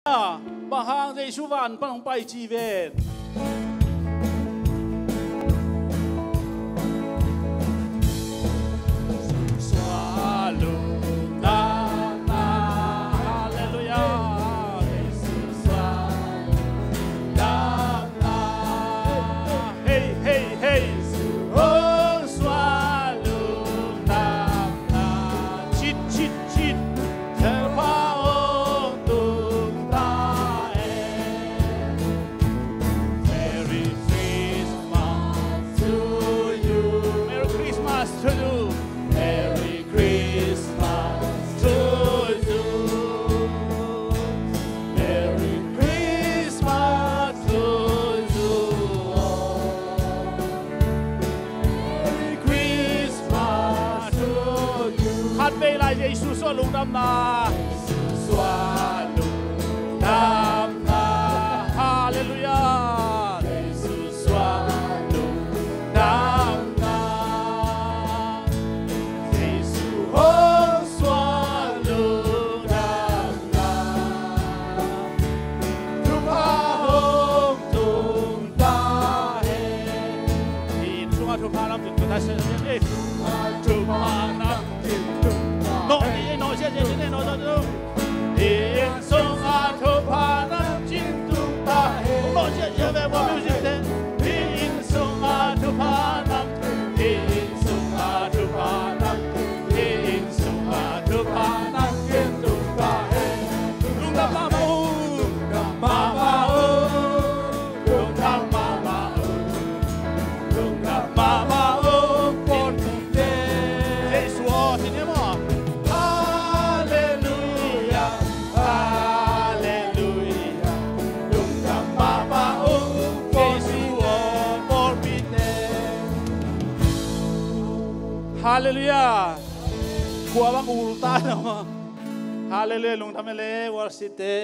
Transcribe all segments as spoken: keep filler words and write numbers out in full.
Bang hang Jesu van pan hong pai ci ven. Halleluia. Hei, hei, hei. Cit, cit, cit. Merry Christmas to you. Merry Christmas to you. Merry Christmas to you. Merry Christmas to you all. Merry Christmas to you. Khat vei lai Jesu suah lungdamna. Jesu suah lungdamna. Halleluia. Jesu suah lungdamna. Jesu hong suah lungdamna. Thupha hong tung ta hen. Hih inn sungah thupha lam tung ta hen. Thupha lam tung ta hen. Nawh, nawh, nawh, nawh. Hih inn sungah thupha lam tung ta hen. Nawh, nawh, nawh, nawh, music te. Hih inn sungah thupha lam, hih inn sungah thupha lam, hih inn sungah thupha lam tung ta hen. Lungdam mahmah uh. Lungdam mahmah uh. Lungdam mahmah uh. Lungdam mahmah uh. Pawlpite. Jesu aw, ci ni maw. Halleluia. Halleluia. Lungdam mahmah uh. Jesu aw, pawlpite. Halleluia. Khua bang ul ta na maw. Halleluia. Lungdam e le, worship te.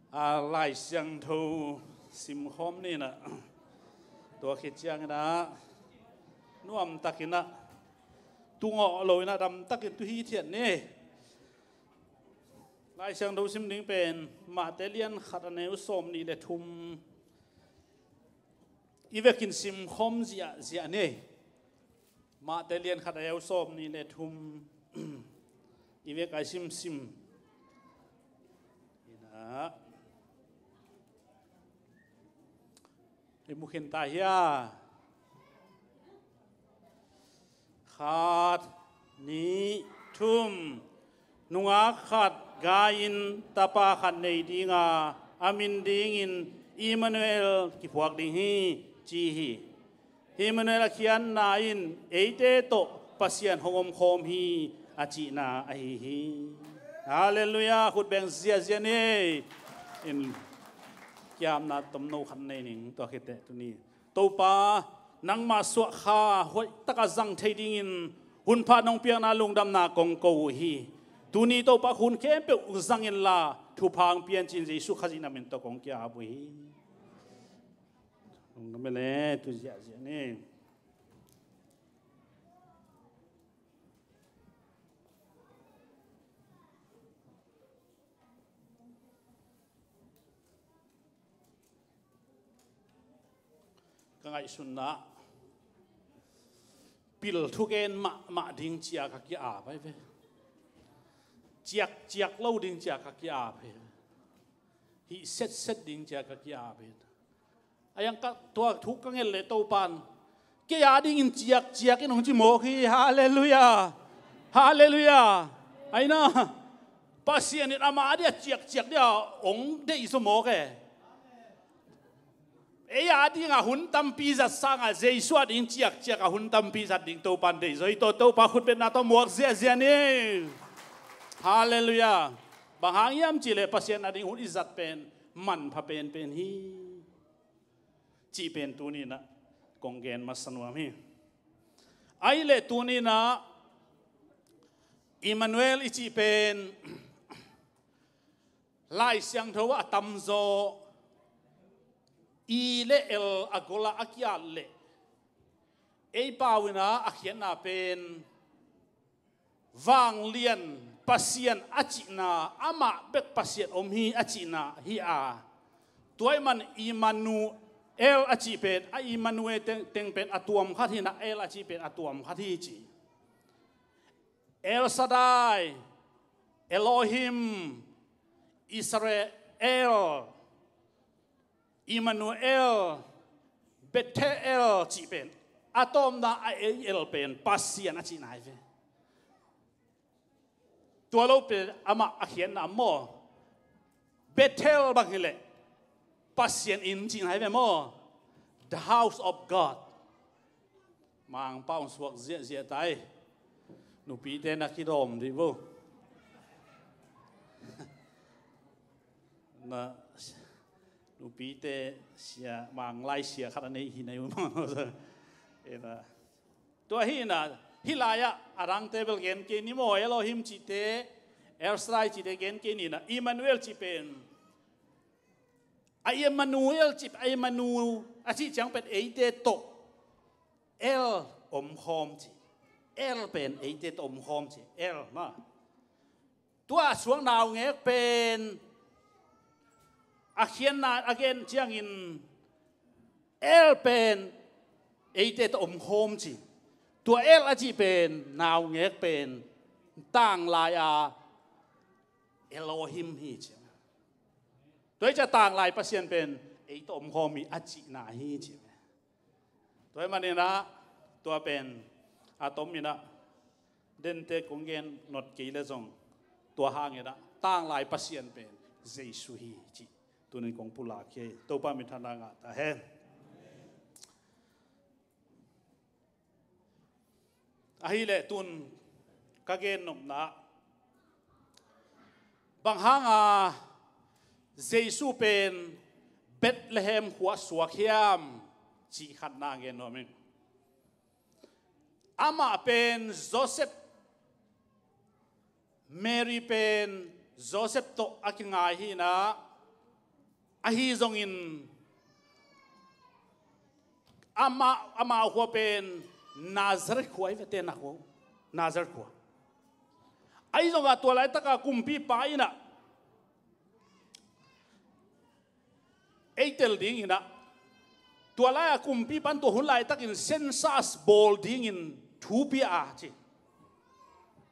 A, Lai Siangtho simkhawm ni in ah, tua khit ciangin ah nuamtakin ah, tungawh loin ah damtakin tu hithiat ni. Lai Siangtho sim ding pen Mate lian khat, a neu sawm nih le thum i vekin simkhawm ziahziah ni. Mate lian khat, a neu sawm nih le thum i vek a i simsim in ah, i mu khin ta hia? Khat, nih, thum. Nungak khat gai-in tapa khat nei dinga, a min dingin Immanuel kiphuak ding hi, ci hi. Immanuel a khiatna in eite tawh Pasian hong omkhawm hi, a cihna ahi hi. Halleluia. Khut beng ziahziah ni. In kiamna tomno khat nei ning, tua khit teh tuni. Topa, nangmah suahkha hoihtaka zang thei dingin hun pha nong piakna lungdamna kong ko uh hi. Tuni Topa, hun khempeuh zang inla, thupha hong pia in, ci-in Jesu Khazih na min tawh kong ki-ap uh hi. Lungdam e le, tu ziahziah ni. Ka ngaihsutna ah pil thugen mahmah ding ci-a ka ki-ap ahi ve. Ciakciak lo ding ci-a ka ki-ap hi. Hih setset ding ci-a ka ki-ap hi. A yang ka tua thu ka nget leh Topa'n kei a dingin ciakciak in hong ci mawk hi. Halleluia. Halleluia. Aina, Pasian in amah a dia ciakciak dia hong deih zaw mawk e. Ei a dinga hun tampi zat sangah Jesu a ding ciakciak a hun tampi zat ding Topa'n deih zaw hi. Tua Topa khutbetna tawh muak ziahziah ni. Halleluia. Bang hang hiam cih leh Pasian a ding hun i zat pen manpha penpen hi, cih pen tuni-in ah kong gen masa nuam hi. Ahih leh tuni-in ah Immanuel i cih pen Lai Siangtho ah a tamzaw i le el a gol ah a ki-at leh ei pau-in ah a khiatna pen vanglian Pasian a cihna, amah bek Pasian om hi a cihna hi a. Tua ahih man Immanuel a cih pen, a Immanuel teng, teng pen a tuam khat hi na, El a cih pen a tuam khat hi ci. El Shaddai, Elohim, Israel, Immanuel, Bethel cih pen a tawpna a El pen Pasian a cihna hi ve. Tua lo pen amah a khiatna maw? Bethel bang hileh Pasian inn cihna hi ve maw? The house of God. Mangpau suak ziahziah tai. Nupite na kidawm dih vo. Na nupite sia, Manglai sia khat a nei hi na hi uh maw. Ena. Tua hi na, hih lai-ah a dangte bel gen kei ni maw, Elohim cihte, El Shaddai cihte gen kei ni na, Immanuel cih pen. A Immanuel cih, a Immanu a cih ciang pen eite tawh El omkhawm ci. El pen eite tawh omkhawm ci. El ma. Tua a suak naungek pen a khiatna a gen ciangin El pen eite tawh omkhawm ci. Tua El a cih pen naungek pen tanglai a Elohim hi ci. Tua hi ciah tanglai Pasian pen ei tawh omkhawm hi a cihna hi ci. Tua hi maninah tua pen a tom inah dente kong gen not kei le zong tua hanginah tanglai Pasian pen Jesu hi cih tunin kong pulak hi. Topa minthanna ngah ta hen. Ahileh tun ka gen nopna bang hanga Jesu pen Bethlehem khua suak hiam cih khatna gen nuam ing. Amah pen Joseph Mary pen Joseph tawh a kingai hinah ahi zongin amah, amau khua pen Nazareth khua ahi vete na khua. Nazareth khua. Ahi zongah tua laitaka kumpipa inah ei tel dinginah tua lai-a kumpipan tua hun laitakin census bawl dingin thu pia a ci.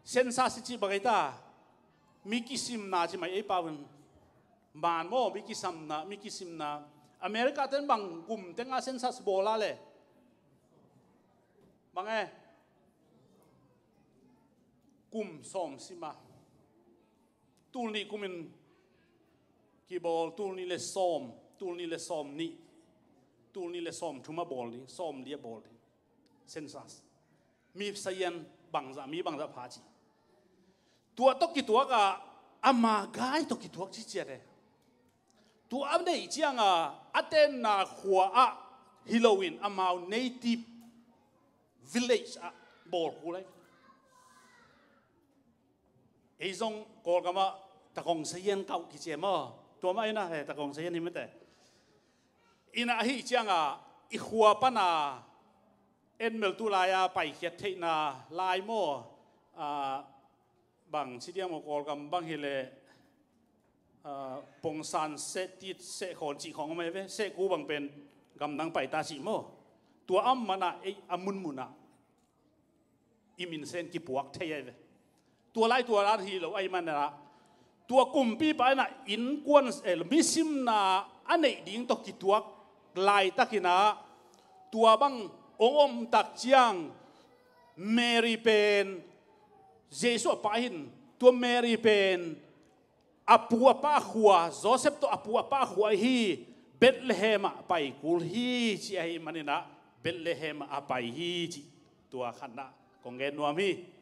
Census i cih bang ei ta mi kisimna ci mai ei pau in. Man maw mi kisamna, mi kisimna. America ten bang kum tenga census bawl a le bang e kum sawm sima. Tul nih kumin kibawl, tul nih le sawm, tul nih le sawm nih, tul nih le sawm thum a bawl ding, sawm li a bawl ding. Census. Mi sayan bangzah, mi bangzah pha ci. Tua tawh kituak ah ama gai tawh kituak ci ciat e. Tua a neih cianga a tenna khua ah hi loin amau native village ah bawl kul lai. Ei zong Kawlgamah takong sayan kauh kici e maw? Tua mah ina he takong sayan hi mate. Ina ahi cianga i khua pana en meltu lai-a paikhiat theihna lai maw? Bang ci diam maw Kawlgam bang hileh pongsan seh tit seh khawn cih khawng a mai ve seh ku bang pen gamdang paita cih maw? Tua am manah ei a munmunah i minsen kipuak thei ahi ve. Tua lai tua dan hi lo ahi manah tua kumpipa inah innkuan misimna a neih ding tawh kituak laitakinah tua bang ong omtak ciang Mary pen Jesu a pa hin tua Mary pen a pu a pa khua, Joseph tawh a pu a pa khua hi Bethlehem ah pai kul hi ci ahi maninah Bethlehem ah a pai hi ci. Tua khatnah kong gen nuam hi.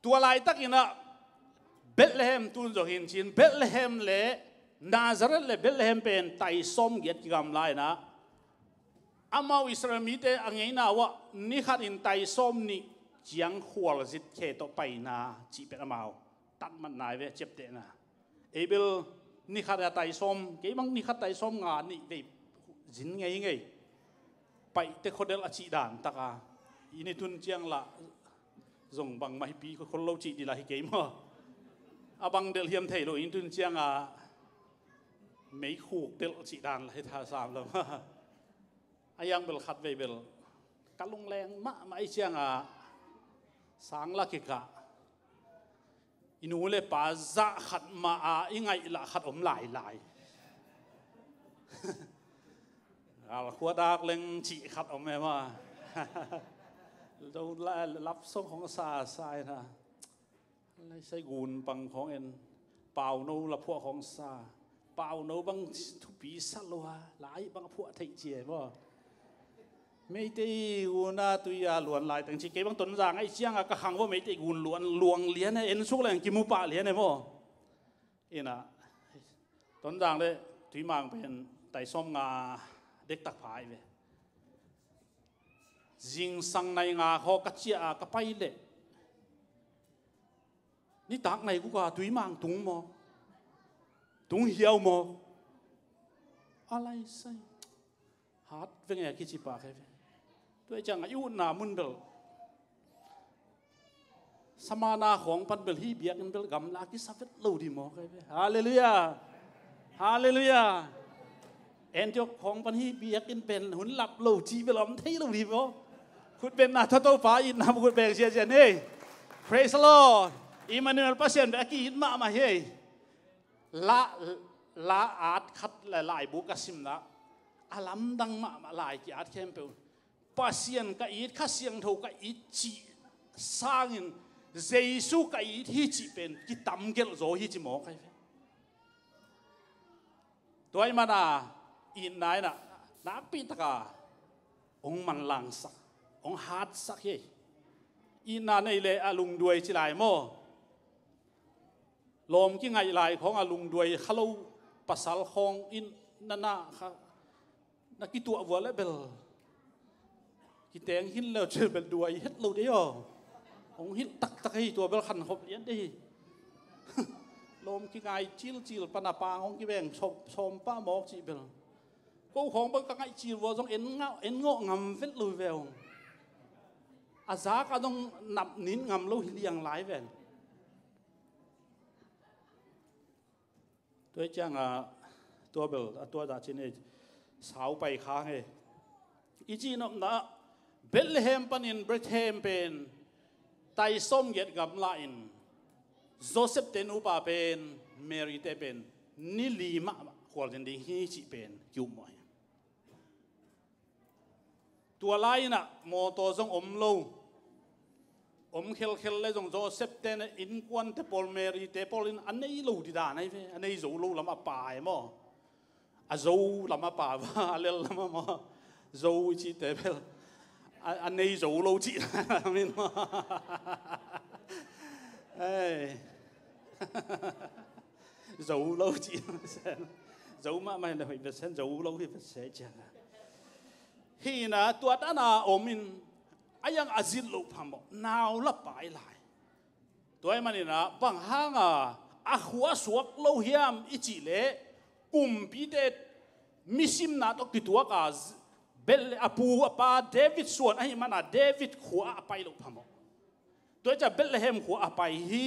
Tua laitakinah Bethlehem tun zong hin cin Bethlehem le Nazareth le Bethlehem pen tai sawm giat kigam lainah amau Israel mite a ngeina uah nikhat in tai sawm nih ciang khualzit khe tawh paina cih pen amau tatmatna hi ve ciaptehna. Ei bel nikhat a tai sawm kei bang nikhat tai sawm nga nih vei zin ngeingei. Paihte khuadel a cih dan taka i ni tun ciang lah Zong bangmah hi pi khol lo cih dila hi kei maw? A bang delh hiam thei lo in tun cianga meikhuk delh cih dan la hi tha sam lo. A yang bel khat vei bel ka lungleng mahmah i cianga sang la kikah i nu le pa zah khat mah a i ngaih lah khat om lailai. Galkhua dak leng cih khat om em a. Zo la-, lap song khong sa sa ina. Lai sai gun pang khong en. Pauno la phuah khong sa. Pauno bang thupi sa lo a. Lai bang phuah theih cie maw? Meitei gun a tui a luan lai teng ci kei bang Tonzang a i cianga ka khang vaw Meitei gun luan luang lian e, en suk leng kimu pah lian e maw? Ina Tonzang le Tuimang pen tai sawm nga dektak pha i ve. Zingsang nai nga khaw ka ciah a ka pai leh nitak nai guk a Tuimang tung maw? Tung hiau maw? A lai sai. Hat veng e a kici pah kei ve. Tua i cianga i utna mun bel samana khawng pan bel hi biakinn bel gamla a kisa vet lo di maw kei ve. Halleluiah. Halleluiah. Antioch khawng pan hi biakinn pen hun lap lo cih bel om thei lo di maw? Khutbetna tha Topa itna khutbet siasia nei. Praise the Lord. Emmanuel Pasian bel a ki-it mahmah hi. La, la at khat le laibu ka simna a lamdang mahmah lai ki-at khempeuh Pasian ka it, Kha Siangtho ka it cih sangin Jesu ka it hi cih pen kitam gelh zaw hi ci maw kei ve. Tua i mana itna ina nakpi taka hong manlangsak, hong hatsak hi. Itna nei le a lungduai ci lai maw? Lawm kingaih lai khawng a lungduai kha lo pasal khawng in na na kha na kituah vua le bel kiteng hin leu cil bel duai het lo dei aw. Hong hilh taktak hi tua bel khankhop lian dei hi. Lawm kingai cilcil pana pang hong kibeng sawm, sawm pah mawk cih bel ko khawng bang ka ngaih cil vua zong en ngawh, en ngawh ngam vet lo hi ve hong. A zak a zong nap nin ngam lo hi liang lai ven. Tua i cianga tua bel a tua dah cin ei sau pai khang ei. I cihnopna Bethlehem panin Bethlehem pen tai sawm giat gamla in Joseph te nupa pen Mary te pen ni li mah khualzin ding hi cih pen kiummawh hi. Tua lai-inah mawtaw zong om lo. Om khelkhel le zong Joseph te ne innkuante pawl, Mary te pawl in a nei lo didan ahi ve. A nei zo lo lam a pa e maw? A zo lam a pa va, a lel lam a maw? Zo i cihte bel a, a nei zo lo cih min maw? Ei. Zo lo cih mah sen. Zo mahmah hi le hoih bia sen, zo lo hi bia sen ciang a. Hihna tua dana om in a yang a zit loh phamawh, nau la pai lai. Tua ahih maninah bang hanga a khua suak lo hiam i cih leh kumpite misimna tawh kituaka Bethlehem a pu a pa David suan ahih mana David khua ah a pai loh phamawh. Tua hi ciah Bethlehem khua a pai hi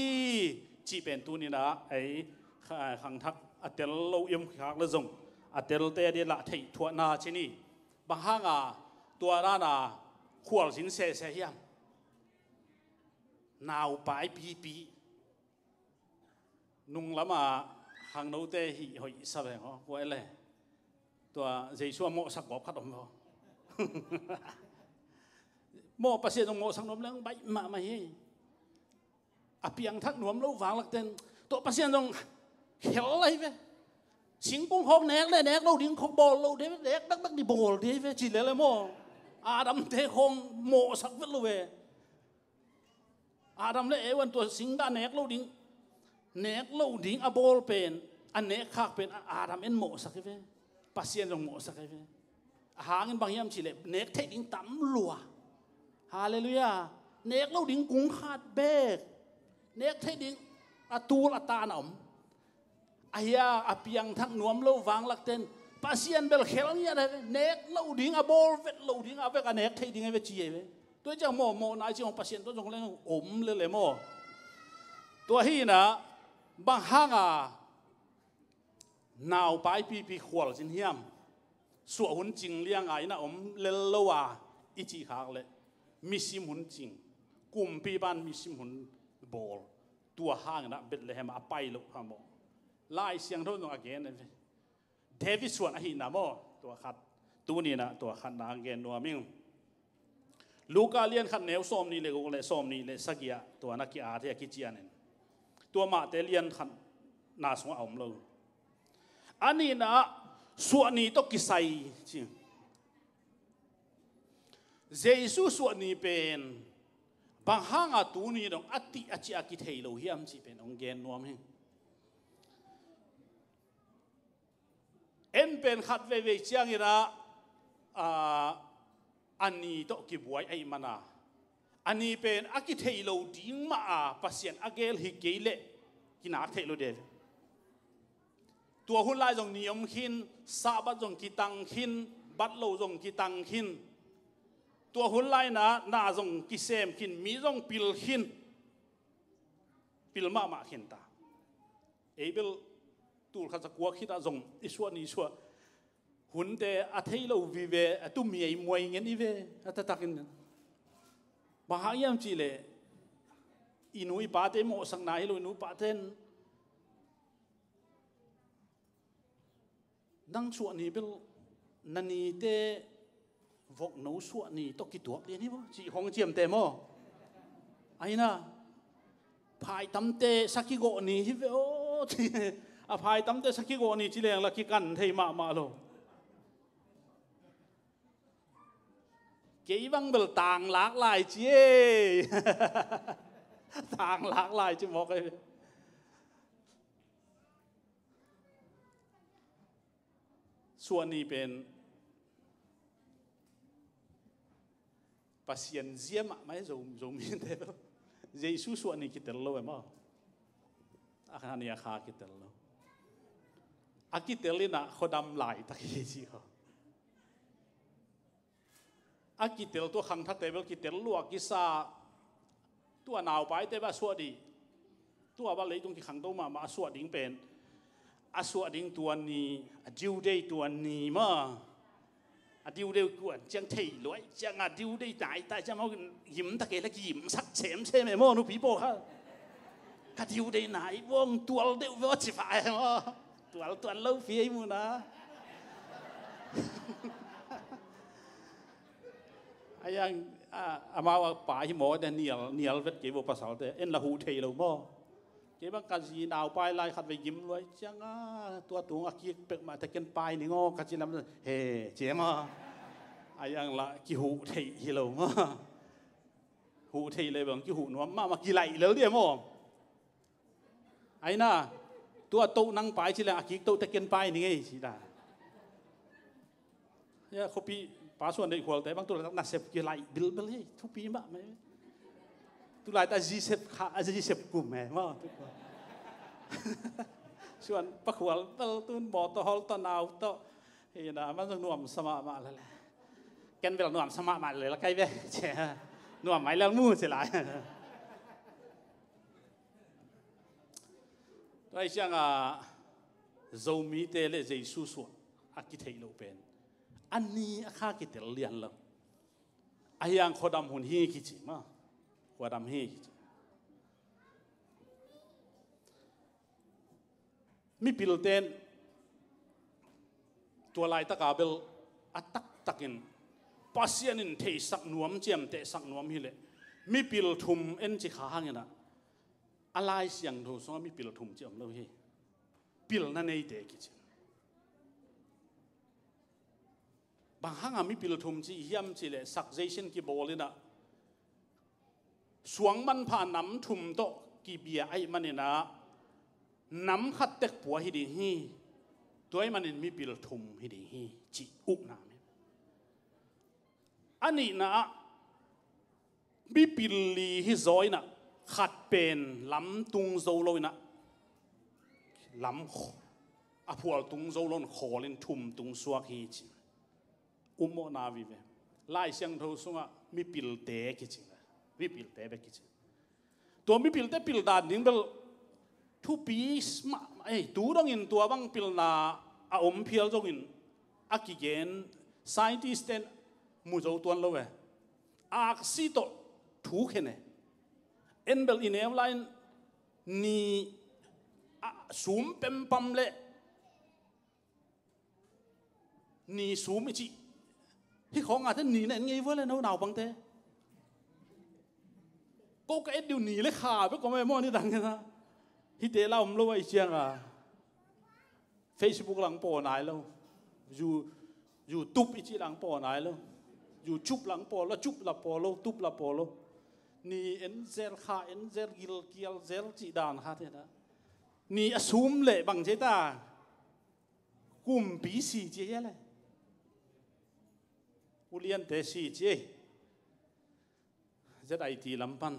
cih pen tuninah ei kha-, khangthak a tel lo i om khak le zong a telte a dia lah theih thuahna ci ni. Bang hanga tua dana khualzin sese hiam? Naupai pipi. Nung lama khangnote hih hoih sa veng aw, kua ele. Tua Jesu a mawhsak gawp khat om aw. Mawh Pasian zong mawhsak nuam leng baih mahmah hi. A piangthak nuam lo vanglakten tua Pasian zong khel lai ve. Singkung khawk nek le nek lo ding khawk bawl lo de, nek dakdak di bawl de ve ci lele maw? Adam te khawng mawhsak vet lo ve. Adam le Eva in tua singda nek lo ding, nek lo ding a bawl pen, a nek khak pen Adam in mawhsak hi ve. Pasian zong mawhsak hi ve. A hangin bang hiam cih leh nek theih ding tam lua. Halleluiah. Nek lo ding kung khat beek. Nek theih ding a tul a tan a om. Ahia a piangthak nuam lo vanglakten Pasian bel khel ngiat ahi ve. Nek lo ding a bawl vet lo ding a vek a nek theih ding ahi ve ci ahi ve. Tua ciang mawhmawhna i cih hong Pasian tua zong leng om lele maw? Tua hi inah bang hanga nau paipipi khualzin hiam? Suah hun cing lianga inah om lel lo a i cih khak leh misim hun cing, kumpipan misim hun bawl. Tua hang inah Bethlehem ah a pai loh kha maw? Lai Siangtho zong a gen a ve. David suan ahihna maw? Tua khat. Tuni inah tua khatna gen nuam ing. Luka lian khat neu sawmnih le guk le sawmnih le sagih ah tua na ki-at hi a kicianin. Tua mahte lian khatna sungah a om lo. A nihna ah suahni tawh kisai ci. Jesu suahni pen bang hanga tuni dong a tih a ciah a kithei lo hiam cih pen hong gen nuam hi. En pen khat veivei cianginah a, a ni tawh kibuai ahih mana a ni pen a kithei lo ding mah a Pasian a gel hi kei leh kinak theih lo de. Tua hun lai zong ni om khin, Sabbath zong kitang khin, bat lo zong kitang khin. Tua hun lai na, na zong kisem khin, mi zong pil khin. Pil mahmah khin ta. Ei bel tul khat za kua khitah zong i suah ni suah hunte a thei lo vive, a tumi ei muai ngen i ve, a taktakin. Bang hang hiam cihleh i nu i pate mawhsakna hi lo, i nu i paten nang suah ni bel na nite vokno suah ni tawh kituak lian hi maw, cih hong ciamte maw? Aina phaitamte sakigawh ni hi ve aw, ci. A phaitamte sakigawh ni ci leng la kikan thei mahmah lo. Kei bang bel tanglak lai ci e. Tanglak lai ci mawk e. Suahni pen Pasian zia mahmah e, Zo, Zomite bel. Jesu suahni kitel lo e maw? A kha ni a kha kitel lo. A kitel inah khuadam laitak hi ci kho. A kitel tua khangthakte bel kitel lua kisa. Tua naupaite bel a suah dih. Tua bel leitung kikhangto mahmah a suah ding pen. A suah ding tua ni, a due date tua ni maw. A due date kuan ciang thei luai ciang a due date nai tai ciang maw, gim ta kei la gim sak semsem e maw, nupi pawl kha. Ka due date nai vong tual deuh veo ci fa e maw. Tual tual lo pi ei muna. Ayang a, amau a pa hi maw, nial, nial vet kei bo pasalte. En la huh thei lo maw. Kei bang ka zi naupai lai khat vei gim luai cianga tua tung a kik pek mah te ken pai ning aw ka ci lam he ciama. Ayang la kihuh thei hi lo maw. Huh thei le bang kihuh nuam mahmah kilaih lel dia maw. Aina tua toh nang pai ci leng a kik toh te ken pai ning ei ci da. Ya, khuapi pa suan deih khualte bang tu laitak nasep kilaih bilbel hi, thupi mah mai. Tu laitak zisep kha, a zisep kum e maw. Suan pakhual bel tun mawtaw hol tawh nau tawh. Hina man zong nuam sa mahmah lele. Ken bel nuam sa mahmah lele kai ve. Nuam mai lel mu ci lai. Tua hi cianga Zomite le Jesu suah a kitheih loh pen a ni a kha kitel lian lo. Ahiang khuadam hun hi kici ma. Khuadam hi kici. Mipilten tua laitaka bel a taktakin Pasian in theisak nuam, ciamtehsak nuam hileh mipil thum en ci kha hanginah a Lai Siangtho sungah mipil thum ci om lo hi. Pilna neite kici. Bang hanga mipil thum ci hiam cihleh suggestion kibawl inah suang manpha nam thum tawh kibia ahih maninah nam khat tek pua hi ding hi. Tua ahih manin mipil thum hi ding hi cih ukna min. A nihna ah mipil li hi zaw inah khat pen lam tung zo lo inah lam kh-, a phual tung zo lo in khawlin thum tung suak hi ci. Ummawhna vive. Lai Siangtho sungah Mipilte kici. Mipilte bek kici. Tua mipilte pil dan ding bel thupi mahmah ei. Tu dongin tua bang pilna a om phial zongin a kigen scientist ten mu zo tuan lo e. Aksi tawh thu khen e. En bel i neu lai-in ni a sum pempam le ni sum i cih. Hih khawng a te ni na en ngei vua le no naupangte. Ko ka et diu ni le kha bek om e maw, ni dang ena. Hihte la om lo a i cianga Facebook lang paw nai lo. You-, YouTube i cih lang paw nai lo. YouTube lang paw lo, cup la paw lo, tup la paw lo. Ni en zel, kha en zel, gilkial zel cih dan kha te na. Ni a sum le bang ci ta. Kumpi si ci hia le. Uliante si ci ei. Z I T lam pan.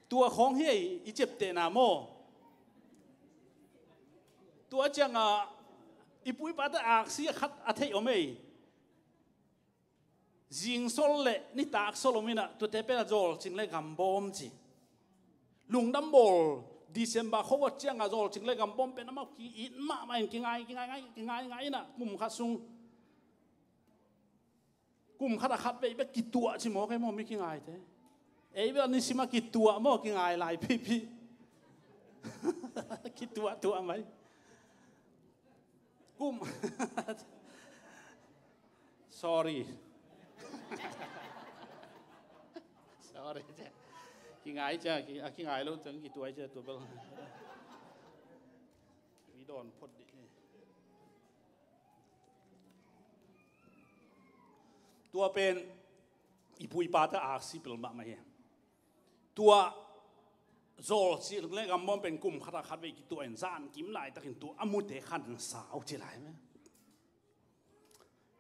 Tua khawng hi ei i ciaptehna maw. Tua cianga i pu i pate aksi a khat a theih om ei. Zingsol le nitak sol om inah tuate pen a zawlcing le gambawm ci. Lungdam bawl December khuavak cianga zawlcing le gambawm pen amau ki-it mahmah in kingai, kingai, ngai, kingai, ngai inah kum khat sung. Kum khat a khat vei bek kituah ci maw, kei maw mi kingaite. Ei bel a nisim a kituah maw, kingai lai pipi. Kituah tuah mai. Kum. Sorry. Sorry cia. Kingai cia, ki-, a kingai lo ciang kituai cia tua bel. Mi dawn phot dih ni. Tua pen i pu i pate aksi pil mahmah hi. Tua zawlcing le gambawm pen kum khat a khat vei kituah in zan kim laitakin tua a mute khansau ci lai me.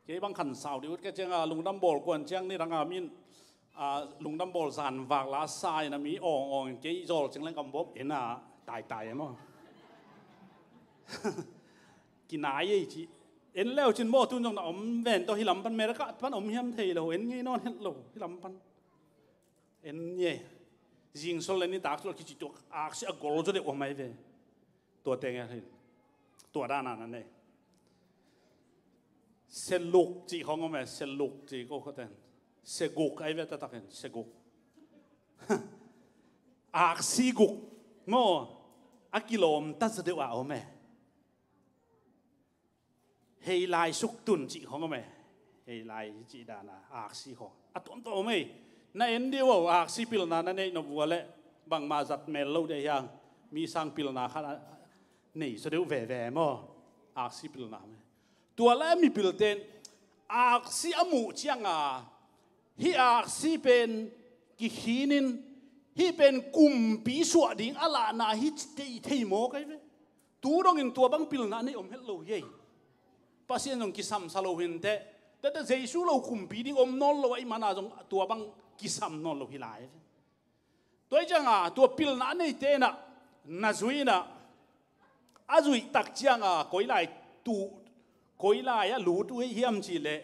Kei bang khansau dih ut ka cianga lungdam bawl kuan ciang ni danga min, a, lungdam bawl zan vak la sa ina mi awng awng in kei zawlcing le gambawm ena taitai e maw. Kinai ei ci. En leu cin maw tun zong na om ven tawh hi lam pan America pan om hiam thei lo, en ngei nawn het lo hi lam pan. En nge. Zingsol le nitak sol kici tua aksi a gol zaw deuh om ai ve. Tua teng a hin. Tua dana na nei. Seluk ci khong om e, seluk ci ko khoten. Seguk ai ve tatakin, seguk. Aksi guk. Maw. A kilawm ta zaw deuh a om e. Hei lai suk tun cih khong om e. Hei lai cih dana aksi khong a tuamtuam om e. Na en dih uh aksi pilna na neih nop vua le bangmah zat mel lo deh hiang. Mi sang pilna khat a nei zaw deuh veve maw. Aksi pilna om e. Tua le mipilten aksi a muh cianga hih aksi pen kikhinin hih pen kumpi suah ding a lahna hi ci thei maw kai ve. Tu dongin tua bang pilna nei om het lo hi ei. Pasian zong kisamsa lo hinteh. Tete Jesu lo kumpi ding om nawn lo a i mana zong tua bang kisam nawn lo hi lai. Tua i cianga tua pilna nei tenah na zui inah a zuih tak cianga koi lai tu koi lai a lut uh hiam cih leh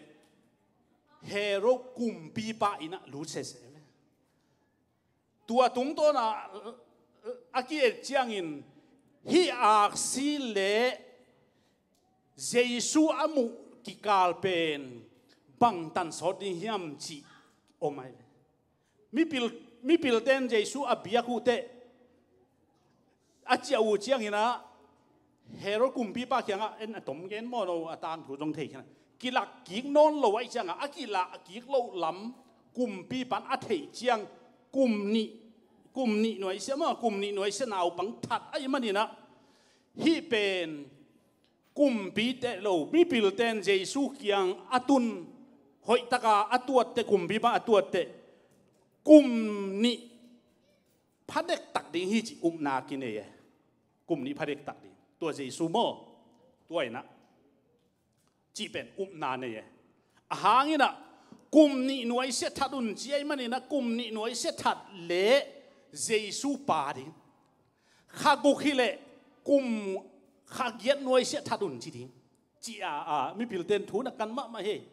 Herod kumpipa inah lut sese. Tua tungtawna a ki-et ciangin hih aksi le Jesu a muh kikal pen bangtan sawt ding hiam cih om ai. Mipil, mipilten Jesu a biak uh teh a ciah uh cianginah Herod kumpipa kiangah en a tom gen maw no a tangthu zong thei khin a kilak kik nawn lo aih ciangah a kilak kik loh lam kumpipan a theih ciang kum nih kum nih nuaisia maw kum nih nuaisia naupang that aih maninah hih pen kumpi teh lo mipilten Jesu kiang a tun hoihtaka a tuatteh kumpipa a tuatteh kum nih phadek tak ding hi cih upna kinei e. Kum nih phadek tak ding tua Jesu maw tua inah cih pen upna nei e. A hanginah kum nih nuaisia that un ci aih maninah kum nih nuaisia that le Jesu pa ding kha guk hileh kum kha giat nuaisia that un ci ding. Ci a a mipilten thu na kan mahmah hi.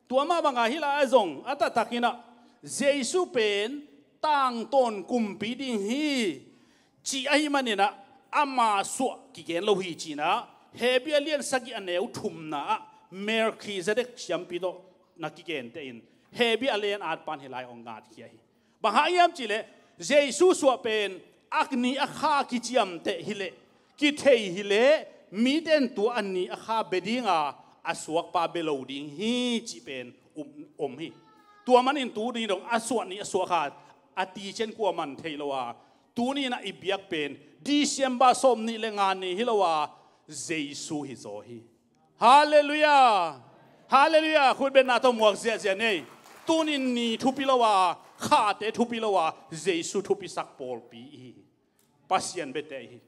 Tua mah banga hih lai-ah zong a taktakinah Jesu pen tangtawn kumpi ding hi, ci ahih maninah ama suah kigen lo hi cinah Hebru a lian sagih a neu thumna ah Melkhizedek siampi tawh na kigente in Hebru a lian atpan hih lai hong ngatkhia hi. Bang hang hiam cihleh Jesu suah pen a ni a kha kiciamteh hileh kithei hileh mite in tua a ni a kha bia dinga a suakpa bia lo ding hi cih pen um, om hi. Tua manin tuni dong a suah ni a suah kha a tician kuaman thei lo a, tuni inah i biak pen December sawm nih le nga ni hi lo a, Jesu hi zaw hi. Halleluiah. Halleluiah. Khutbetna tawh muak ziahziah nei. Tunin ni thupi lo a, khate thupi lo a, Jesu thupisak pawlpi ihi hi. Pasian biate ihi hi.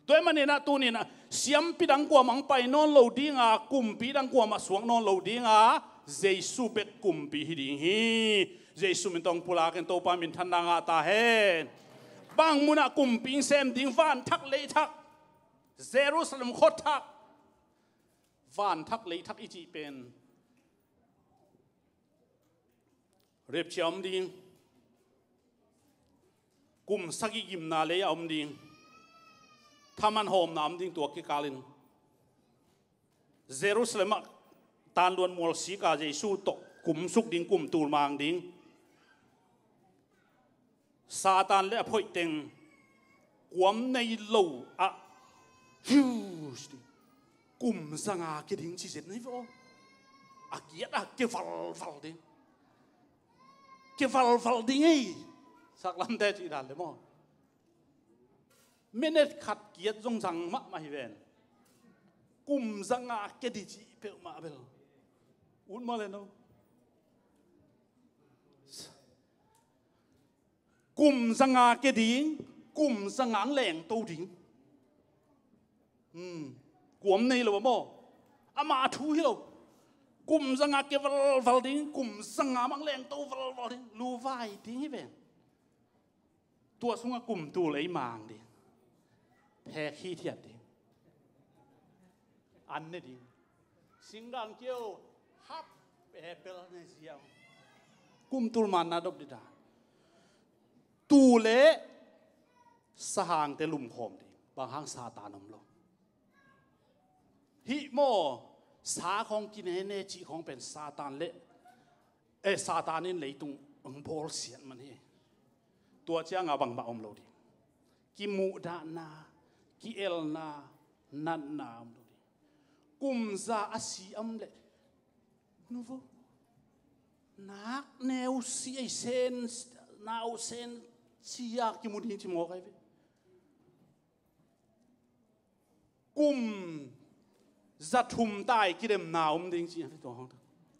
Tua ahih maninah tuninah siampi dang kuamah hong pai nawn lo dinga, kumpi dang kuamah suak nawn lo dinga, Jesu bek kumpi hi ding hi. Jesu min tawh pulakin Topa minthanna ngah ta hen. Bang munah kumpi sem ding? Vanthak leithak, Jerusalem khuathak. Vanthak leithak i cih pen rapture a om ding, kum sagih gimna lei a om ding, thaman hawmna a om ding, tua kikalin Jerusalem ah tanluan mualsika Jesu tawh kumsuk ding, kum tul mang ding. Satan le a phoihteng kuam nei lo ah hiu, kum zanga kia ding ci zet nei ve aw. A kiat a kia valval ding. Kia valval ding ei. Saklamte cih dan le maw. Minute khat kiat zong zang mahmah hi ven. Kum zanga kia ding cih peuhmah bel ut maw le no. Kum zanga kia ding, kum zanga hong lengto ding. Hmm. Kuam nei lo a maw. Amah thu hi lo. Kum zanga kia valval ding, kum zanga mah hong lengto valval ding. Luvai ding hi ven. Tua sungah kum tul ei mang ding. Phek hithiat ding. An ne ding. Singgang kio hap epel ne ziau. Kum tul manna dop dida. Tu le sahangte lumkhawm ding. Bang hang Satan om lo. Hih maw, sa khawng kinene cih khawng pen Satan le, eh, Satan in leitung hong bawlsiat man hi. Tua cianga bangmah om lo ding. Kimuhdahna, ki-elna, natna om lo ding. Kum za a si om le nuvo, nak neu si ei sen, nau sen sia kimu ding ci mawk ai ve. Kum za thum tai kidemna om ding ci.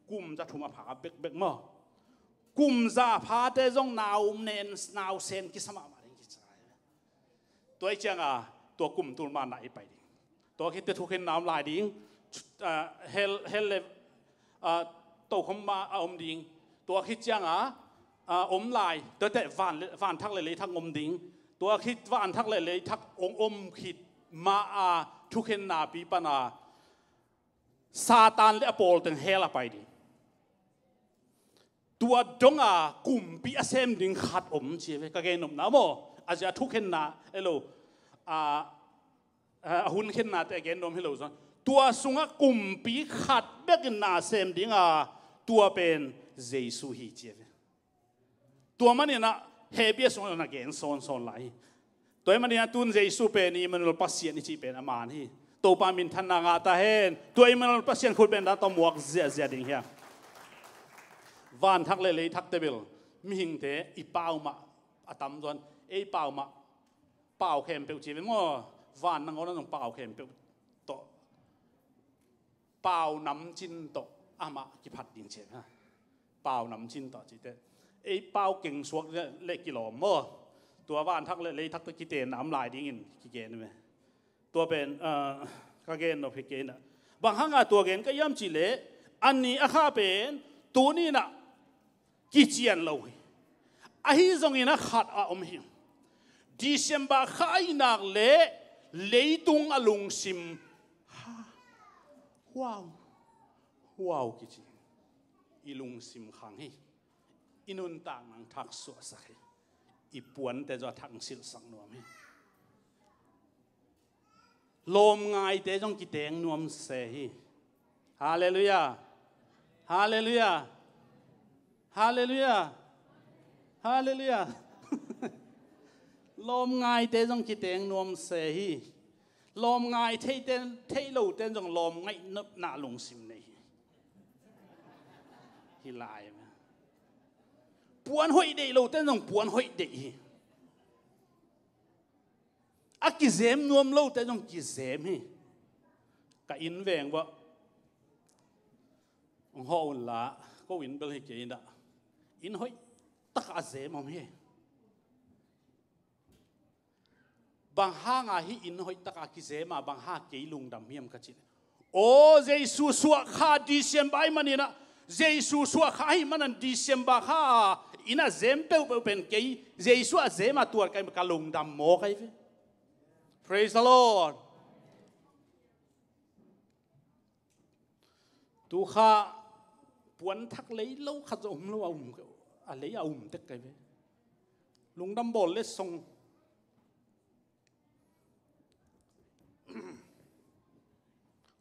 Kum za thum a pha bekbek maw. Kum za a phate zong nau nen, nau sen kisa mahmah ding kici. Tua i cianga tua kum tul manna i pai ding. Tua khit teh thukhenna om lai ding. Ah, hell, hell le, ah, tokhom ma a om ding. Tua khit cianga, ah, om lai. Tua teh van le, vanthak le leithak om ding. Tua khit vanthak le leithak ong om khit ma a thukhenna pi pana Satan le a pawlteng hell a pai ding. Tua donga kumpi a sem ding khat om ci ve, ka gen nopna maw. A zia thukhenna elo, a, a hunkhennate a gen nuam hi lo zong. Tua sungah kumpi khat bekin na sem dinga, tua pen Jesu hi ci ve. Tua maninah Hebru sungah na gen sawnsawn lai hi. Tua hi maninah tun Jesu pen Immanuel Pasian i cih pen a man hi. Topa minthanna ngah ta hen. Tua Immanuel Pasian khut benda tawh muak ziahziah ding hiam. Vanthak le leithak te bel mihingte i pau mah a tam zuan. Ei pau mah, pau khempeuh ci ve maw. Van nangawn a zong pau khempeuh tawh, pau namcin tawh amah kiphat ding ci ve. Pau namcin tawh ci teh ei pau kengsuak le kilawm maw. Tua vanthak le leithak tawh kitenna om lai dingin kigen ve. Tua pen, ah, ka gen nop hi kei inah. Bang hanga tua gen ka hiam cihleh a ni a kha pen tuninah kician lo hi. Ahi zongin a khat a om hi. December kha i nak le leitung a lungsim. Ha. Wow. Wow kici. i lungsim khang hi. I nuntak nang thak suahsak hi. I puante zong a thak silhsak nuam hi. Lawmngaite zong kiteng nuam se hi. Halleluiah. Halleluiah. Halleluiah. Halleluiah. Lawmngaite zong kiteng nuam se hi. Lawmngai theite, theih lote zong lawmngaihna lungsim nei hi. Hi lai mah. Puan hoih deih lote zong puan hoih deih hi. A kizem nuam lote zong kizem hi. Ka inn veng vah hong hawh unla, ko inn bel hi kei inah, inn hoih takah a zem om hi. Bang hanga hih inn hoih takah kizem a, bang hanga kei lungdam hiam ka cih leh, aw, Jesu suah kha December ahih maninah, Jesu suah kha ahih manin December kha a inn a zem peuhpeuh pen kei Jesu a zem a tuat ka hih manin ka lungdam mawk ahi ve. Praise the Lord. Tu kha puan thak lei lo khat zong om lo a um, a lei a um tek ka hi ve. Lungdam bawl letsong.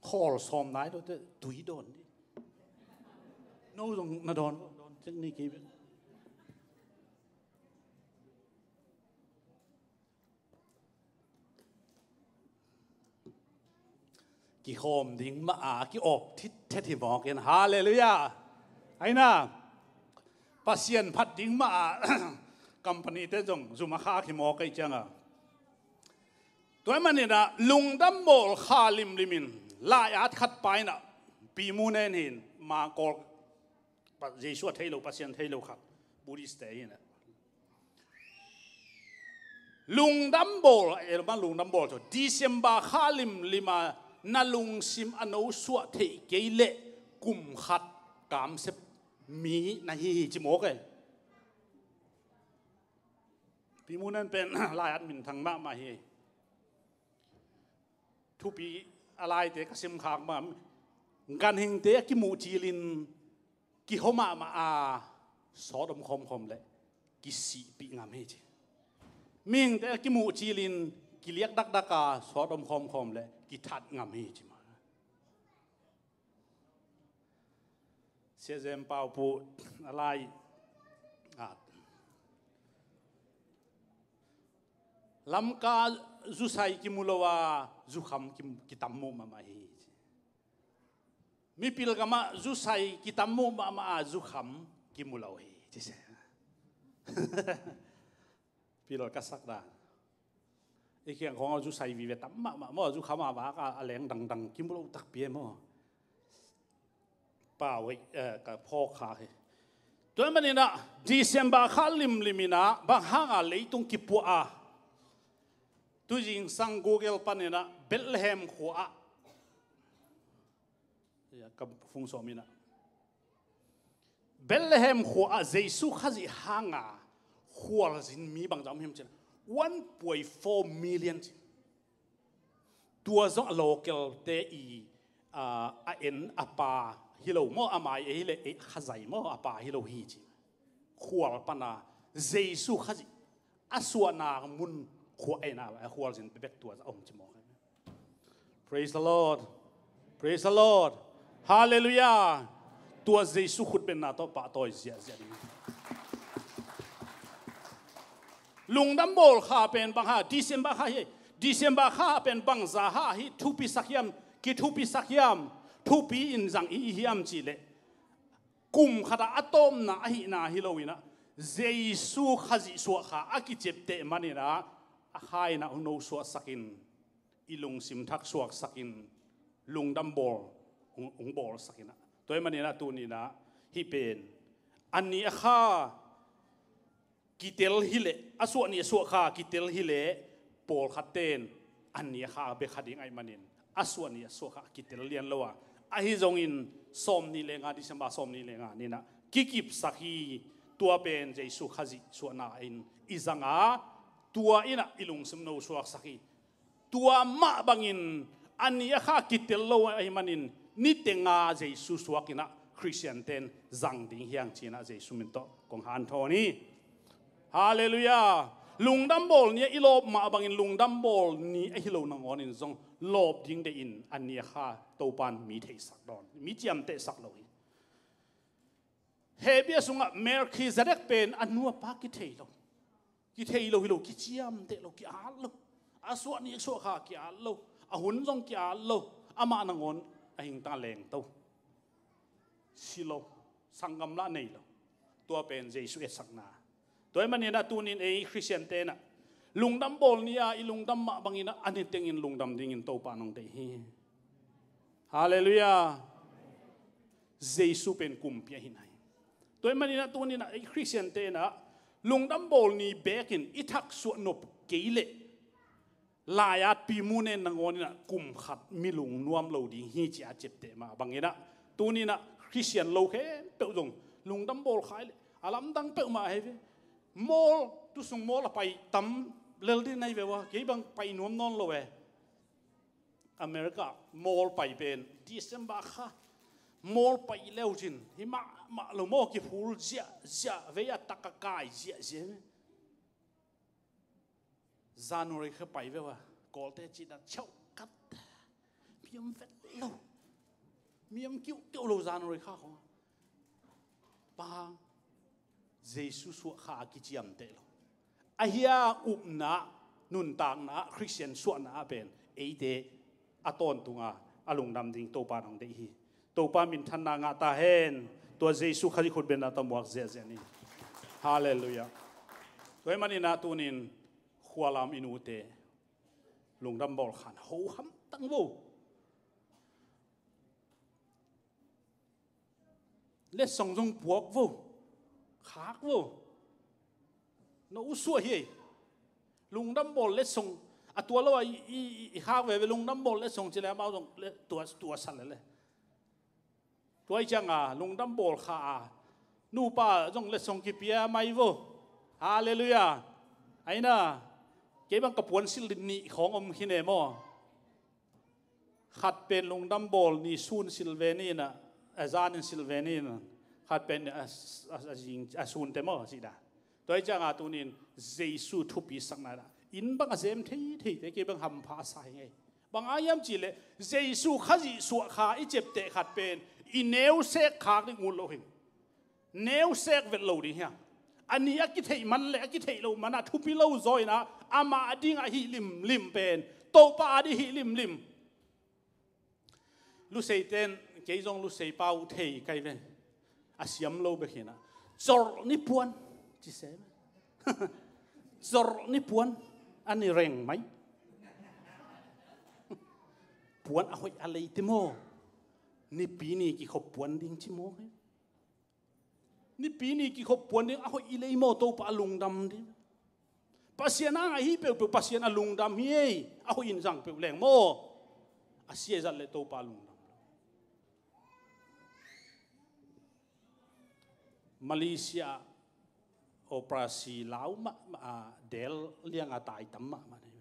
Khawl sawm nai lo teh tui dawn dih. No zong na dawn, dawn tek ni kei ve. Kihawm ding mah a, ki-awp thithet hi mawk in. Halleluiah. Aina, Pasian phat ding mah a, company te zong zum a khak hi mawk ahi cianga. Tua ahih maninah lungdam bawl kha limlim in, lai-at khat pa inah, Pi Mu Nen hi in, ma Kawl, Pa-, Jesu a thei lo, Pasian thei lo khat, Buddhist te hi inah. Lungdam bawl, elma lungdam bawl cu, December kha limlim a na lungsim a no suah theih kei leh kum khat kamsep mi na hi hi ci mawk e. Pi Mu Nen pen lai-at minthang mahmah hi. Thupi a laite ka simkhak mah, ganhingte a kimuh cilin kihawm mahmah a, sawt om khawmkhawm leh kisihpih ngam hi ci. Mihingte a kimuh cilin kiliak dakdak a, sawt om khawmkhawm leh kithat ngam hi ci mah. Sia Zem Pau Pu a lai at, Lamka zusai kimu lo a, zukham ki, kitam muh mahmah hi ci. Mipil gamah zusai kitam muh mahmah a, zukham kimu lo hi ci se. Pil ka sak dan. I kiang khawng a zusai vive tam mahmah maw, zukham a vak a, a leng dangdang kimu lo takpi e maw. Pau hi, eh, ka phawk kha hi. Tua ahih maninah December kha limlim inah bang hanga leitung kipuah a, tuzingsang Google paninah Bethlehem khua ah, ka phung sawm inah, Bethlehem khua ah Jesu Khazih hanga khualzin mi bangzah om hiam cih leh, one point four million ci. Tua zong a local te i, a, a en a pa hi lo maw, a mai ei leh ei Khazai maw, a pa hi lo hi ci. Khual pana Jesu Khazih a suahna mun khua ei na, a khualzin bekbek tua zah om ci mawk. Praise the Lord. Praise the Lord. Halleluiah. Tua Jesu khutbetna tawh pahtawi ziahziah ding. Lungdam bawl kha pen bang ha, December kha hi. December kha pen bangza ha hi thupisak hiam, kithupisak hiam, thupi in zang i hiam cih leh, kum khatah a tawpna ahihna hi lo inah, Jesu Khazih suah kha a kiciapteh maninah, a kha inah hong no suahsakin, i lungsim thak suaksakin, lungdam bawl hong, hong bawlsak inah. Tua ahih maninah tuninah hih pen a ni a kha kitel hileh, a suah ni a suah kha kitel hileh, pawlkhat ten a ni a kha bek kha ding ahih manin, a suah ni a suah kha kitel lian lo a, ahi zongin sawm nih le nga, December sawm nih le nga ninah kikipsak hi. Tua pen Jesu Khazih suahna in i zang a, tua inah i lungsim no suaksak hi. Tua mah bangin a ni a kha kitel lo ahih manin, niteng a Jesu suak inah Khristian ten zang ding hi hang ci-in ah Jesu min tawh kong hanthawn hi. Halleluiah. Lungdam bawl ni-ah i lawp mah bangin lungdam bawl ni ahi lo nangawnin zong lawp ding deihin a ni a kha Topan mi theihsak dawn, mi ciamtehsak lo hi. Hebru sungah Melkhizedek pen a nu a pa kithei lo. Kithei lo hi lo, kiciamteh lo, ki-at lo. A suah ni suah kha ki-at lo. A hun zong ki-at lo. Amah nangawn a hingtang lengto. Si lo. Sanggam lah nei lo. Tua pen Jesu etsakna. Tua ahih manin ah tunin ei Khristian tenah lungdam bawl ni-a i lungdam mah bangin ah a ni tengin lungdam dingin Topa nong deih hi. Halleluiah. Jesu pen kumpi ahi nai. Tua ahih manin ah tunin ah ei Khristian tenah lungdam bawl ni bekin i thaksuah nop kei leh lai-at pi mu nen nangawnin ah kum khat mi lungnuam lo ding hi ci-a ciapteh mah bangin ah tunin ah Khristian lo khempeuh zong lungdam bawl kha i leh a lamdang peuhmah ahi ve. Mall, tu sung mall a pai tam lel ding na hi ve ua, kei bang pai nuam nawn lo e. America mall pai pen December kha mall pai leu cin hi mahmah lo maw, kiphul ziahziah, vei a tak a kai ziahziah. January kha pai ve ua, Kawlte cihna cheuh kat, miam vet lo, miam kiuhkeuh lo January kha khong. Bang hang? Jesu suah kha a kiciamteh lo. Ahi a upna, nuntakna, Khristian suahna ah pen eite a tawntunga a lungdam ding Topa nong deih hi. Topa minthanna ngah ta hen. Tua Jesu Khazih khutbetna tawh muak ziahziah ni. Halleluiah. Tua ahih manin ah tunin khualam i nute lungdam bawl khan ho hamtang vo. Letsong zong puak vo, khak vo. No u suah hi ei. Lungdam bawl letsong a tua lo a i, i, i, i khak veve lungdam bawl letsong ci le amau zong le, tua, tua sa le le. Tua i cianga lungdam bawl kha a nupa zong letsong kipia mai vo. Halleluiah. Aina, kei bang ka puan sil nih khawng om khin e maw. Khat pen lungdam bawl ni sun silh ve ni in ah, a zanin silh ve ni in ah, khat pen a, a, a, zing, a sunte maw cih dan. Tua hi cianga tunin Jesu thupi sakna dah inn bang a zem thei theite kei bang hampha a sa hi ngei. Bang a hiam cihleh Jesu Khazih suah kha i ciapteh khat pen i neu sek khak ding ut lo hi. Neu sek vet lo ding hiam? A ni a kitheih man le a kitheih loh man a thupi lo zaw in ah amah a ding a hih limlim pen Topa a ding hih limlim. Lusei ten kei zong Lusei pau thei kai ve. A siam lo bek hi in ah, zorh ni puan ci se. Zorh ni puan a ni reng mai. Puan a hoih a lei ti maw? Nipi ni kikhop puan ding ci maw? Nipi ni kikhop puan ding a hoih i lei maw, Topa a lungdam ding. Pasian a ngah hi peuhpeuh Pasian a lungdam hi ei, a hoih in zang peuh leng maw. A sia zat le Topa a lungdam. Malaysia operasi lau mahmah a del liang a tai tam mahmah nei.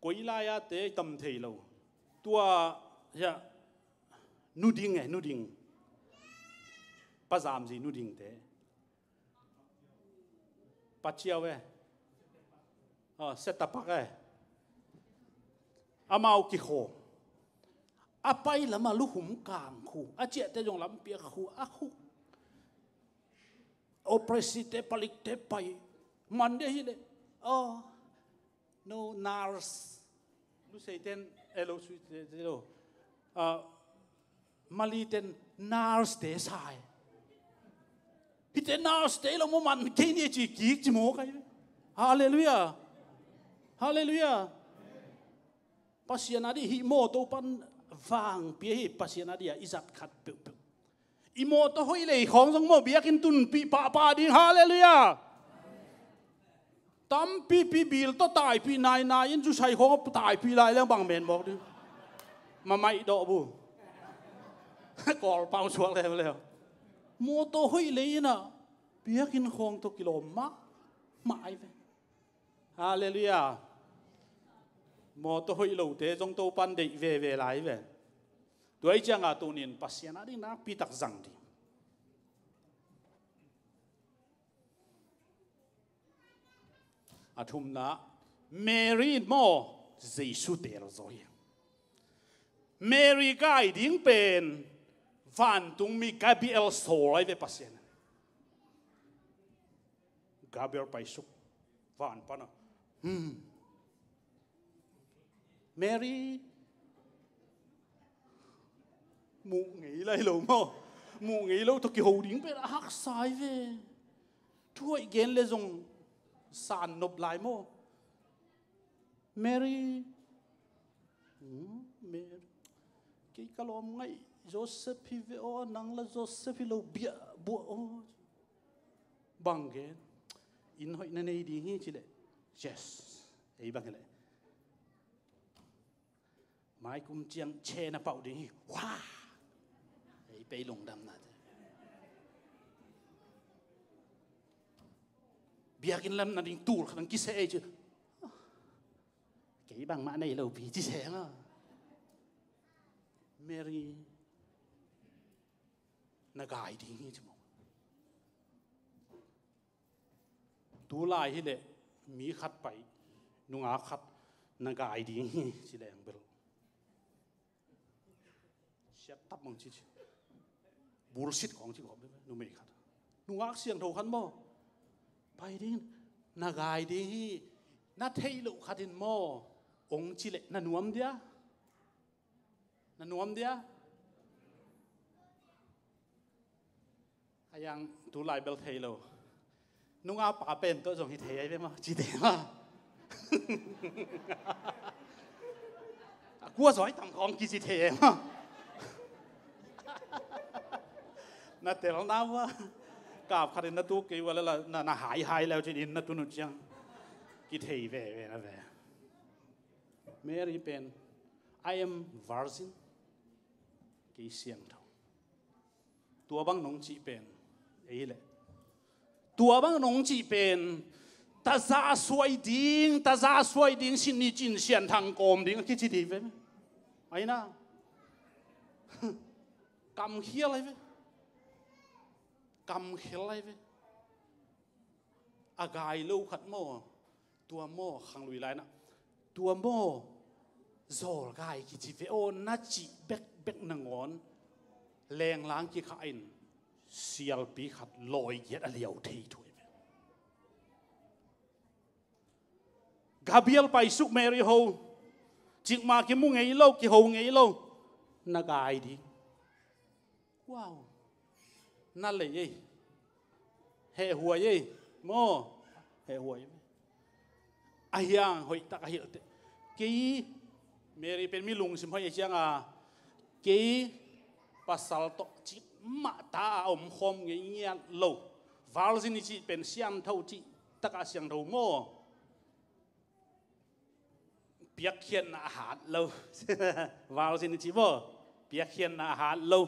Koi lai-a te i tam thei lo. Tua, hia, nuding e, nuding. Pazamzi nudingte. Paciau e. Oh, setapak e. Amau kikhawm. A pai lama luhum kang khu. A ciahte zong lampiak khu. A khu. Operasite palikte pai. Mande hi le. Oh. No, nurse. Lusei ten, eh, lo sui te, te lo. Ah, Mali ten nurse te sai. Hite nurse te lo mo man kei ni ci kik ci mo kai. Halleluiah. Halleluiah. Pasian a dih hih mawtaw pan vangpi ahi, Pasian a dih a i zat khat peuhpeuh. I mawtaw hoih lei khawng zong maw biakinn tunpih pahpah ding, halleluiah. Tampipi bil tawh taipih nainai in zusai khawng a taipih lai leng bang men mawk ding. Mamaih dawh bu. Kawlpau suak leuleu. Mawtaw hoih lei inah biakinn khawng tawh kilawm mahmah ai ve. Halleluiah. Mawtaw hoih lote zong Topan deih veve lai ve. Tua hi cianga tunin Pasian a ding nakpi tak zang ding. A thumna, Mary in maw Jesu teel zaw hi. Mary gai ding pen vantungmi Gabriel sawl ahi ve Pasian. Gabriel paisuk van pana. Hmm. Mary muh ngei lai lo maw? Muh ngei lo tawh kiho ding pen a haksa hi ve. Thu hoih gen le zong san nop lai maw? Mary. Hmm, Mary. Kei ka lawm ngaih Joseph hi ve aw, nang la Joseph hi lo bia buah aw. Bang gen? Inn hoih na nei ding hi ci leh. Yes. Ei bang hi leh. Mai kum ciang che na pauh ding hi. Wah! Ei pei lungdam na te. Biakinn lam na ding tul khat ang kise ei ci. Kei bangmah nei lo pi ci se maw. Mary na gai ding hi ci maw. Tulai hi leh mi khat pai nungak khat na gai ding hi ci leng bel siat tap mang ci ci. Bullshit kong ci kong numei khat. Nungak siangtho khat maw. Pai ding na gai ding hi. Na theih loh khat in maw. Ong ci leh na nuam dia. Na nuam dia. A yang tulai bel thei lo. Nunga pa pen tawh zong hi thei ai ve maw ci thei maw. A kua zawi tam kong kici thei ai maw. Na tel na ua kap khatin na tu kei ua lala na hai hai leu cin in na tunu ciang kithei ve ve na ve. Mary pen I am virgin. Kei siangtho. Tua bang nong cih pen ei hileh. Tua bang nong cih pen taza suai ding, taza suai ding sin ni cin sian thang kawm ding a kici ding ve. Aina kamkhial ai ve. Kamkhial ai ve. A gai lo khat maw. Tua maw khanglui laina tua maw zawlgai kici ve aw na cih bekbek nangawn lenglang kikha in sialpi khat lawi giat a liau thei thu hi ve. Gabriel paisuk Mary ho cikma kimu ngei lo kiho ngei lo na gai ding. Wow. Na lei ei. Hehhuai ei. Maw. Hehhuai ei. A hiang hoih tak a hilh teh. Kei Mary pen mi lungsim hoih ei cianga kei pasal tawh cik mah ta a omkhawm ngei ngiat lo. Virgin i cih pen siangtho cih takah siangtho maw. Piakkhiatna a hat lo. Virgin i ci maw. Piakkhiatna a hat lo.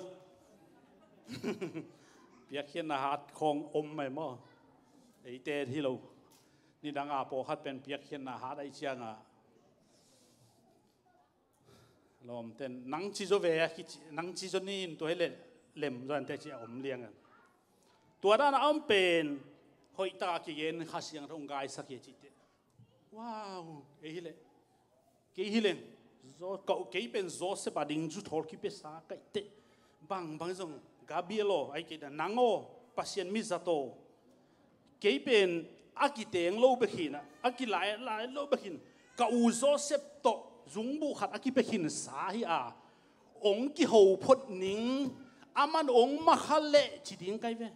Piakkhiatna a hat khawng om mai maw. Eite hi lo. Nidanga pawlkhat pen piakkhiatna a hat ai cianga lawmten nang ci zaw ve a kici nang ci zaw ni in tua hi le lem zaw ante ci a om liang a. Tua dan a om pen hoih taka kigen Kha Siangtho hong gaisak hi a cih teh. Wow, ei hileh. Kei hileh. Kei pen Joseph a ding zu thawl kipia sa kaih teh. Bangbang zong Gabriel aw, ai kei da nang aw, Pasian mi zat aw. Kei pen a kiteng lo bek hi na, a kilai lai lo bek hi na. Ka u Joseph tawh zungbuh khat a kipia khin sa hi a. Ong kiho phot ning, aman ong makha leh ci ding kai ve.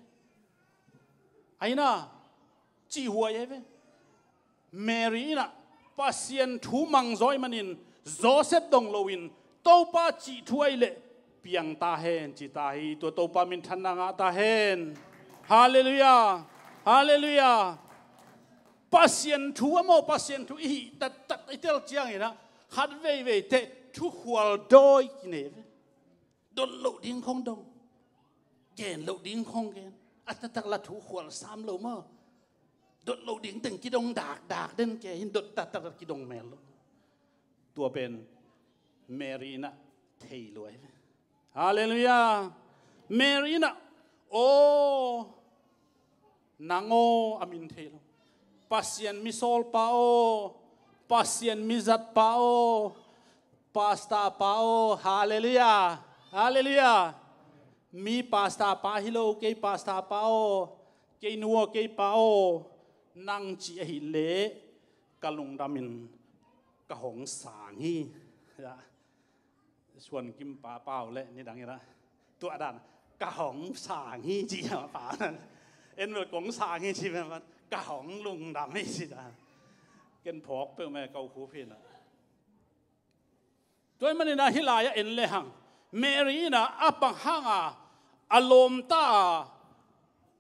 Aina, cih huai ai ve. Mary inah Pasian thu mangzaw ih manin Joseph dong loin Topa cih thu ai leh piang ta hen ci ta hi. Tua Topa minthanna ngah ta hen. Halleluiah. Halleluiah. Pasian thu a maw Pasian thu i hih tattat i tel cianginah khat veivei teh thukhual dawi kinei ve. Dot loh ding khong dong. Gen loh ding khong gen. A taktak la thukhual sam lo maw. Dot loh ding teng kidong dakdak den ke hin dot taktak kidong mel lo. Tua pen Mary inah thei luai ve. Halleluiah. Mary in ah, aw, nang aw, a min thei lo. Pasian misawlpa aw, Pasian mizatpa aw, pastor pa aw, halleluiah, halleluiah. Mi pastor pa hi lo, kei pastor pa aw, kei nu aw, kei pa aw, nang ci ahih leh ka lungdam in ka hong sang hi. Suan Kim pa pau le nidang ina tua dan ka hong sang hi ci a pa na. En bel kong sang hi ci, men man ka hong lungdam hi ci dan. Ken phawk peuh me kau khu phin a. Tua ahih manin ah hih lai-ah en le hang, Mary in ah a bang hanga a lawmta a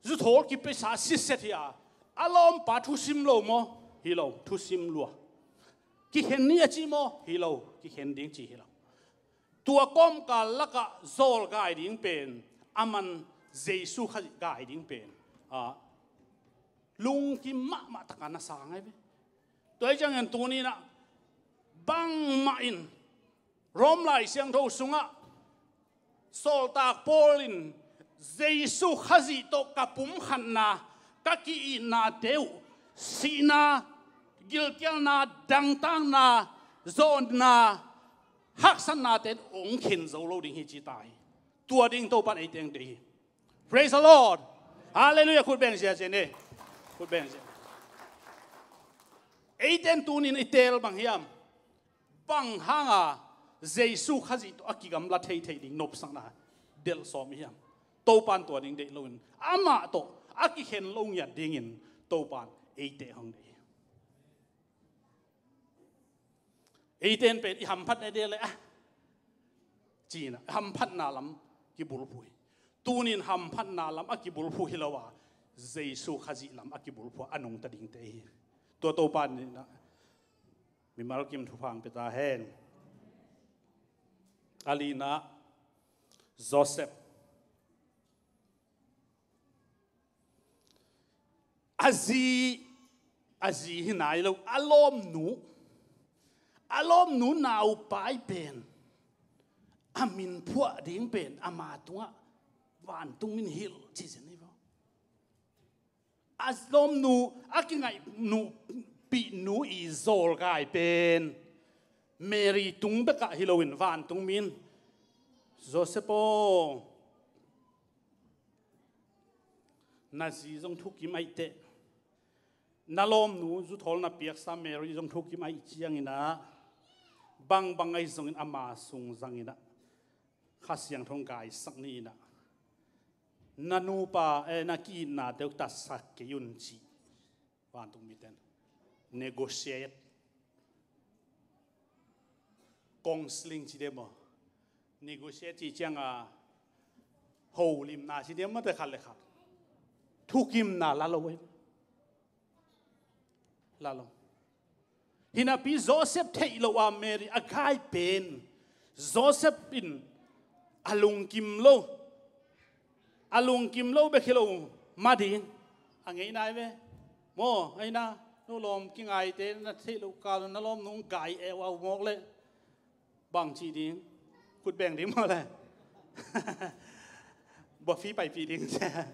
zuthawl kipeisa siset hi a, a lawmpa thusim lo maw? Hi lo, thusim lua. Kikhen ni a ci maw? Hi lo, kikhen ding ci hi lo. Tua kawmkal lakah zawlgai ding pen, a man Jesu Khazih gai ding pen, a, lungkim mahmah taka na sang ahi ve. Tua hi ciangin tuni-in ah bangmah in Rom Lai Siangtho sungah sawltak Paul in Jesu Khazih tawh ka pumkhatna, ka ki-itnate uh, sihna, gilkialna, dangtakna, zawnna, haksatnate in hong khen zo lo ding hi ci ta hi. Tua ding Topan ei teng deih hi. Praise the Lord. Halleluiah. Khut beng ziazia ni. Khut beng zia. Eiten tunin i teel bang hiam? Bang hanga Jesu Khazih tawh a kigamla thei thei ding nopsakna delh sawm i hiam? Topan tua ding deih loin amah tawh a kikhen lo ngiat dingin Topan eite hong deih hi. Eiten pen i hamphat na dele a, ci-in ah hamphatna lam kibulphuh hi. Tunin hamphatna lam a kibulphuh hi lo a, Jesu Khazih lam a kibulphuh a nungta dingte hi. Tua Topan in ah mimal kim thupha hong pia ta hen. A lina, Joseph. A zi, a zi hi nai lo, a lawmnu, a lawmnu naupai pen a min phuah ding pen ama tungah vantung min hilh ci zen hi lo. A lawmnu, a kingaihnu, pihnu i zawlgai pen Mary tung bekah hi loin vantung min, Joseph aw, na zi zong thukim aih teh, na lawmnu zuthawl na piaksa Mary zong thukim aih ciangin ah, bangbang ahi zongin ama sung zangin ah Kha Siangtho hong gaisak ni in ah, na nupa, eh, na ki-itnate uh tatsak kei un ci. Vantung miten negotiate. Counseling ci dih maw? Negotiate ci cianga holimna ci dih maw, te khat le khat thukimna la lo ei. La lo. Hinapi Joseph theih loh a Mary a gai pen, Joseph in a lungkim lo, a lungkim lo bek hi lo, ma ding a ngeina hi ve. Maw, aina, no lawm kingaite na theih loh kal na lawmnu gai e uh a uh mawk leh bang cih ding? Khut beng ding maw le? Buafi paipih ding cia.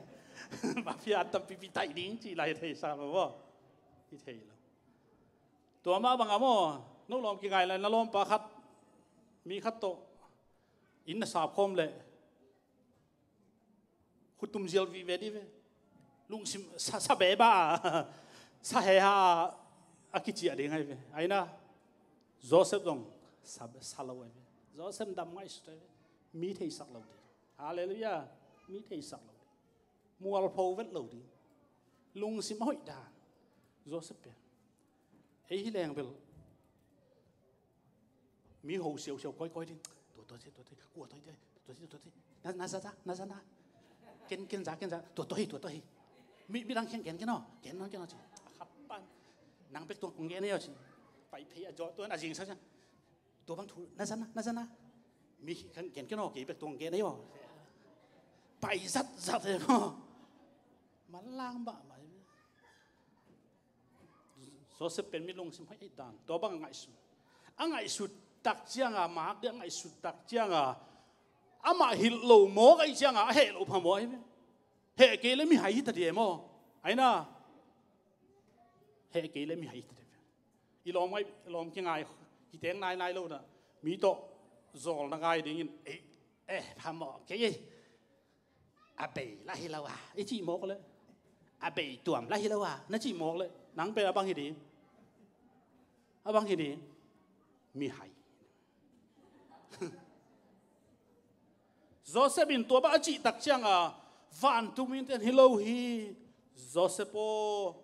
Buafi a tampipi taih ding cih lai thei sa lo maw? I thei lo. Tua mah bangah maw, no lawm kingai lai na lawmpa khat, mi khat tawh inn na sap khawm leh khutum zial vih ve dih ve. Lungsim sa, sa beba, sa heha a kiciah ding ahi ve. Aina, Joseph zong sa, sa lo ahi ve. Joseph dam ngaihsut ahi ve. Mi theisak lo ding. Halleluiah. Mi theisak lo ding. Mualpho vet lo ding. Lungsim a hoih dan Joseph pen. Ei hi leng bel mi ho siausiau kawikawi ding. Tua, tua, tua, tua, tua, tua, tua, tua, tua, tua, tua. Na, na za za, na za na. Ken, ken za, ken za. Tua, tua hi, tua, tua hi. Mi, mi dang ken, ken, ken aw. Ken, ken, ken aw ci. A khapan. Nang bek tua kong gen ei aw ci. Pai phei a zaw tua na zing sa cia. Tua bang thu, na za na, na za na. Mi kan ken, ken aw, kei bek tua kong gen ei aw. Pai zat zat ei aw. Malang ba mai. Joseph pen mi lungsim hoih ei dan. Tua bang a ngaihsut. A ngaihsut tak cianga, mak dih a ngaihsut tak cianga, Amah hilh lo mawk ahih ciangah a heh loh phamawh ahi ve. Heh kei le mihai hi ta dih e maw? Aina, heh kei le mihai hi ta dih ve. I lawm ngai, i lawm kingai, kiteng nainai lo na, mi tawh zawlna ngai dingin, eh, eh, phamawh kei ei. A bei lah hi lo a i cih mawk le, a bei tuam lah hi lo a na cih mawk le, nang pen a bang hi ding? A bang hi ding? Mihai. Joseph in tua bang a cih tak ciangah vantung mite hi lo hi. Joseph aw,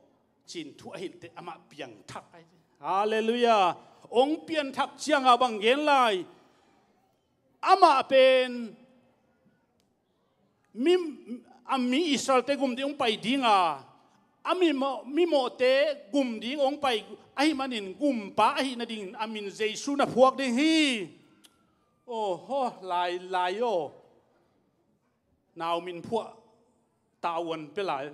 cin thu a hilh teh amah piangthak ahi. Halleluiah. Hong pianthak ciangah bang gen lai? Amah pen mi, a mi Israelte gum ding hong pai dinga, a mi mawh, mi mawhte gum ding hong pai ahih manin gumpa ahih nadingin a min Jesu na phuak ding hi. Aw, haw, lai, lai aw. Nau min phuah tavuan pia lai.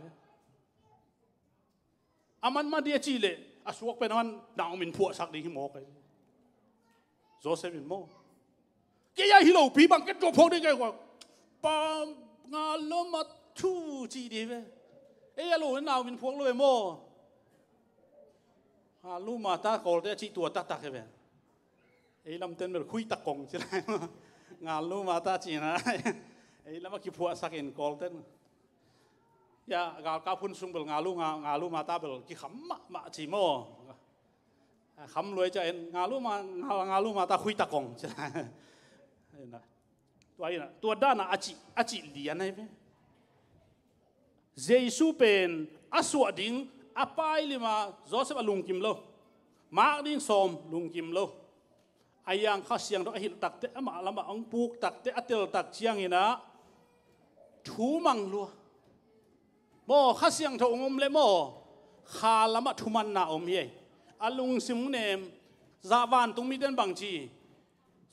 A man mah dih a cih leh a suak pen a man nau min phuahsak ding hi mawk ahi. Joseph in maw, kei a hi lopi bang kei tua phuak ding kei kua. Pa, nga lom a thu cih dih ve. Ei a lo in nau min phuak lo e maw. Nga lum a ta kawlte a cih tua taktak hi ve. Ei lamten bel khui tak kong ci lai. Nga lum a ta cihna. Ei lam a kiphuahsak in kawlten. Ya, galkap hun sung bel nga lu nga, nga lu mata bel kikham mahmah ci maw. A kham luai ca en nga lu ma, nga, nga lu mata khui ta kong ci. Tua ina, tua dana a cih, a cih lian ahi ve. Jesu pen a suah ding a pai lima Joseph a lungkim lo. Mak ding sawm lungkim lo. A yang Kha Siangtho a hilh takte, amah lamah hong puk takte, a tel tak cianginah thu mang lua. Maw, Kha Siangtho hong om le maw, kha lamah thumanna om hi ei. A lungsim hong nem, zah vantung mite in bang ci,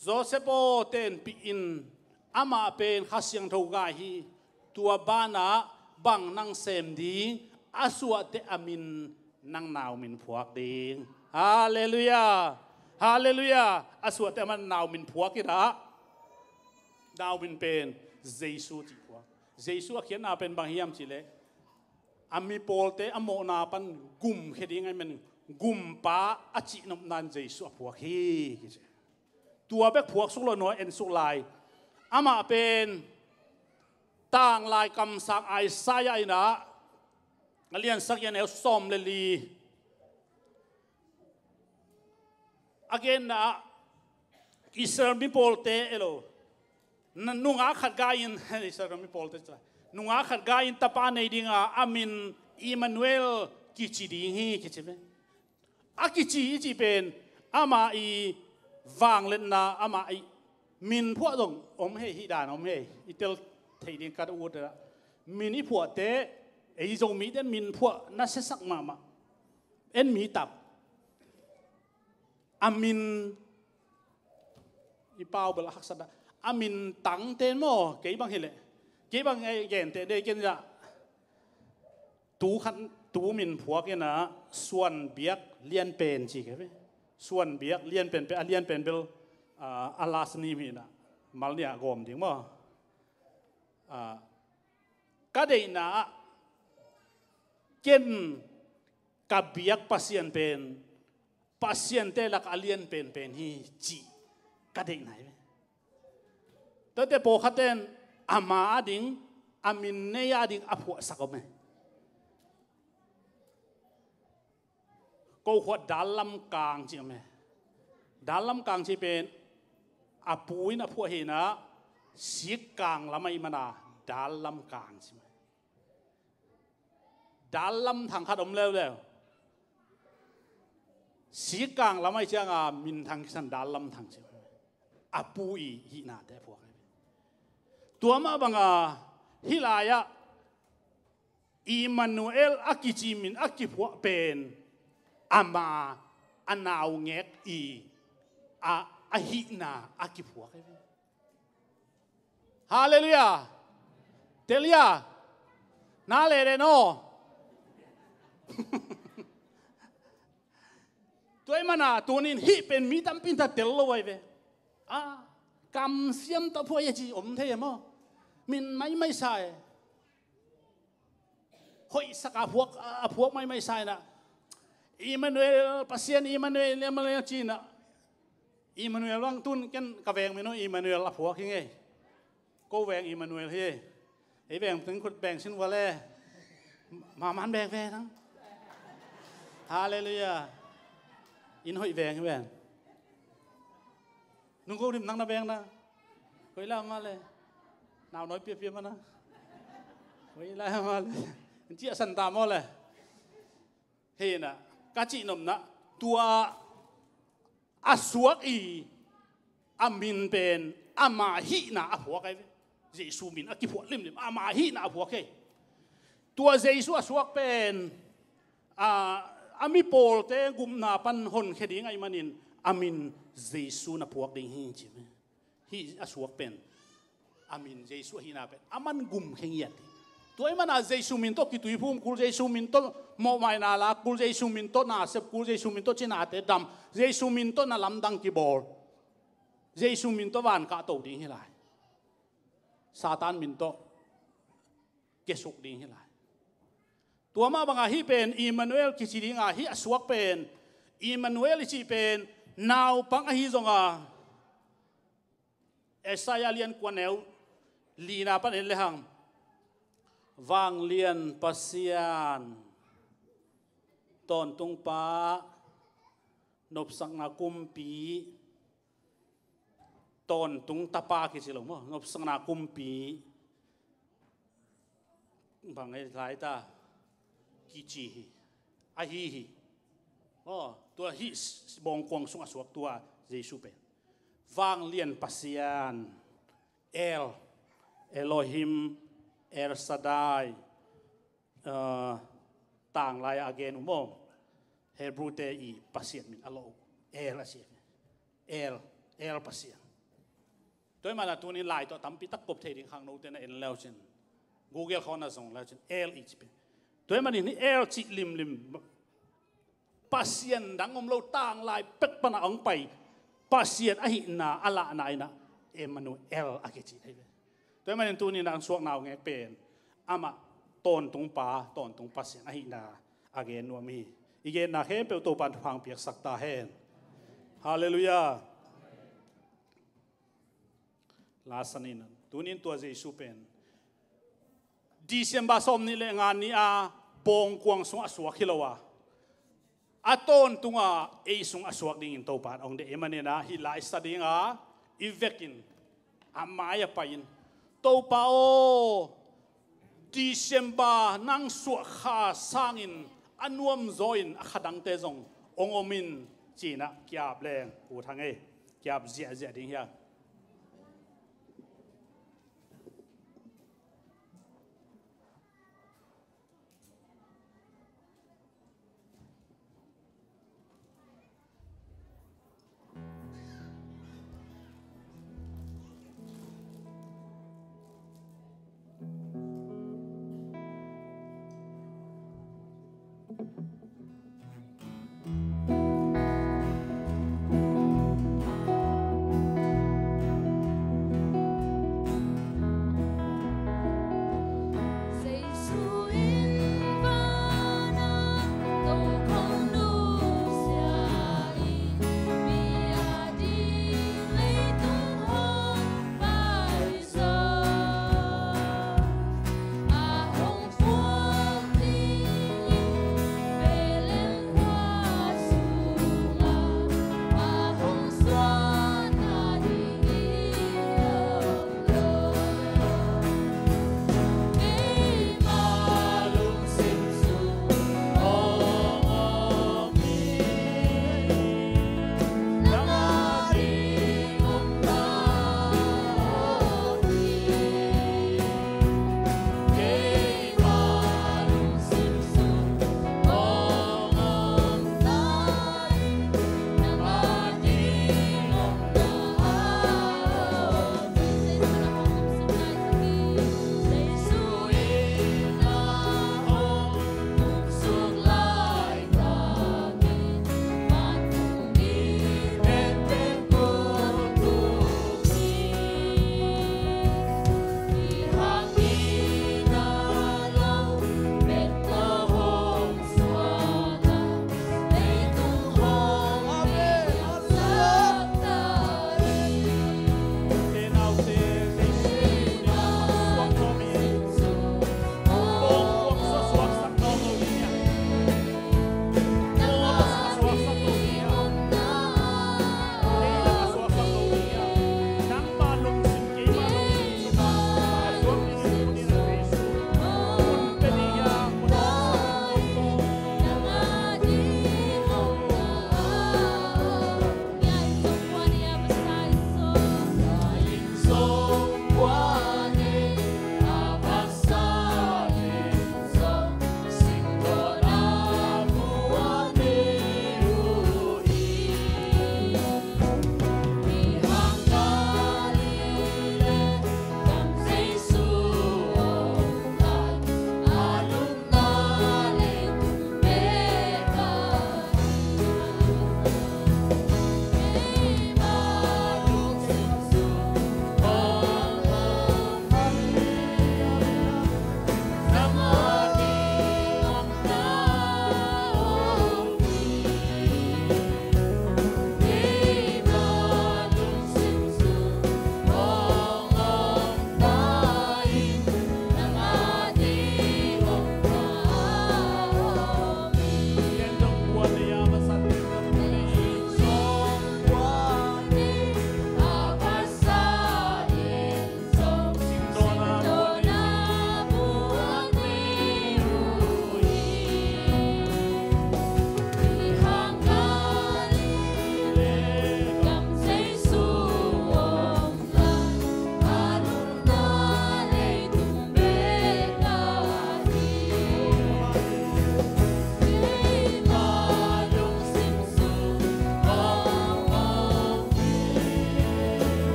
Joseph aw, tenpih in, amah pen Kha Siangtho gai hi. Tua banah bang nang sem ding, a suahte a min nang nau min phuak ding. Halleluiah. Halleluiah. A suahte a man nau min phuak inah, nau min pen Jesu cih phuak. Jesu a khiatna pen bang hiam cihleh, a mi pawlte a mawhna pan gumkhia ding ahi man, gumpa a cihnopna in Jesu a phuak hi, kici. Tua bek phuak suk lo nuai en suk lai. Amah pen tanglai kamsang Isaiah inah, a liansak in a neu sawm le li. A genna ah Israel mi pawlte elo. Na, nungak khat gai in, Israel mi pawlte ca. Nungak khat gai in tapa nei dinga a min Emmanuel kici ding hi, kici ve. A kici i cih pen, amah i vangliatna, amah i min phuah zong om hei, hih dan om hei, i tel thei ding ka ut a. Min i phuahte, ei Zomite min phuah na siasak mahmah. En mi tap. A min, i pau bel a haksa dah. A min tangte maw, kei bang hileh. Kei bang ei gente dei ken zah. Tu khat, tu min phuak inah suanbiak lianpen ci kei ve. Suanbiak lianpen pe, a lianpen bel, ah, a last name hi inah. Mal nia gawm ding maw. Ah, ka deihna ah ken ka biak Pasian pen Pasiante lak a lianpenpen hi cih ka deihna hi ve. Tuate pawlkhatte in ama ading, a min nei ading a phuahsak om e. Ko khuat Dal Lam Kang cih om e. Dal Lam Kang cih pen a pu in a phuah hi inah, Sik Kang lam ahih mana Dal Lam Kang cih om e. Dal Lam Thang khat om leuleu. Sik Kang lam ahih cianga minthang kisan Dal Lam Thang ci. A pu i hihnate a phuak ahi. Tua mah banga hih lai-ah Emmanuel a kici min a kiphuah pen ama a naungek i a, a hihna a kiphuak ahi. Halleluiah. Tel ia. Na leh leh naw. Tua ahih mana tunin hih pen mi tampi in ta tel lo ahi ve. A, Kamsiam tawh phuak hi ci om thei e maw? Min maimai sa e. Hoihsak a phuak, a phuak maimai sa inah, Emmanuel, Pasian Emmanuel, Emmanuel ci inah. Emmanuel bang tun ken ka veng min uh Emmanuel a phuak hi ngei. Ko veng Emmanuel hi. Ei veng teng khut beng sin vua le. Maman beng veng nang. Halleluiah. In hoih veng hi veng. Nung ko rim nang na veng na. Koi la ma le. Nau noi pia pia ma na. Koi la ma le. Ciah san ta maw le. Hi na, ka cihnopna, tua a suak i, a min pen ama hihna a phuak ahi ve. Jesu min a kiphuah limlim, ama hihna a phuak hi. Tua Jesu a suak pen, a, a mi pawlte gupna pan honkhia ding ahih manin, a min Jesu na phuak ding hi ci ve. Hih a suak pen, a min Jesu ahihna pen, aman gum khe ngiat hi. Tua ahih mana Jesu min tawh kituiphum kul, Jesu min tawh mawhmaina la kul, Jesu min tawh nasep kul, Jesu min tawh cinate dam, Jesu min tawh na lamdang kibawl, Jesu min tawh van kahto ding hi lai. Satan min tawh kiasuk ding hi lai. Tua mah banga hih pen Emmanuel kici dinga hih a suak pen, Emmanuel i cih pen naupang ahi zonga, Isaiah lian kua neu lina pan en lehang, Vanglian Pasian, Tawntung Pa, Nopsakna Kumpi, Tawntung Tapa kici lo maw, Nopsakna Kumpi, bang ei lai ta kici hi, ahi hi. Aw, tua hih bawngkuang sung a suak tua Jesu pen, Vanglian Pasian, El, Elohim, El Shaddai, uh, tanglai a gen uh maw, Hebrew te i Pasian min a lo uh, El a si, El, El Pasian. Tua ahih mana tunin lai tawh tampi tak kop thei ding khangnote na en leucin, Google khawng na zong leucin, El i ci pen. Tua ahih manin hih El cih limlim Pasian dang om lo, tanglai pek pana hong pai Pasian ahihna a lahna inah Emmanuel a kici thei ve. Tua ahih manin tunin a suak naungek pen amah Tawntung Pa, Tawntung Pasian ahihna a gen nuam hi. I genna khempeuh Topan thupha piaksak ta hen. Halleluiah. Lasanin tunin tua Jesu pen December sawmnih le nga ni a bawngkuang sungah suak hi lo a, a tawntunga ei sungah suak dingin Topa in hong deih ahih manin ah hih lai sa dinga i vekin a mai a pai-in, Topa aw, December nang suah kha sangin a nuamzaw in a kha dangte zong hong om in, ci-in ah ki-ap leng ut hang ei. Ki-ap ziahziah ding hiam?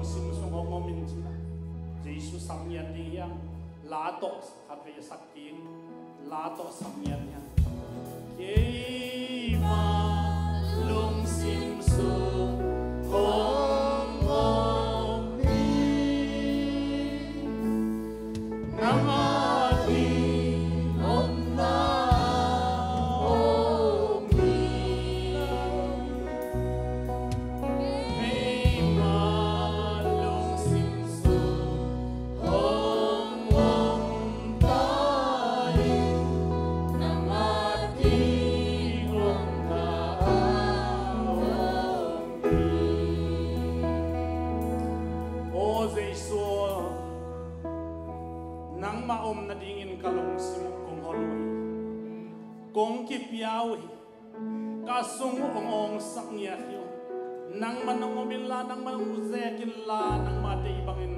Sim sung hong om in ci. Jesu sam ngiat ding hiam? La tawh khatvei a sak kik. La tawh sam ngiat hiam? Keima lungsim sung hong om hi. Nangmah ding omna om hi. Keima lungsim sung hong om ta in. Nangmah ding omna om hi. Aw Jesu, nangmah om nadingin ka lungsim uh kong hon uh hi. Kong kipia uh hi. Ka sung uh hong awngsak ngiat hi uh. Nangman hong om inla, nangman hong zek inla, nangmah deih bangin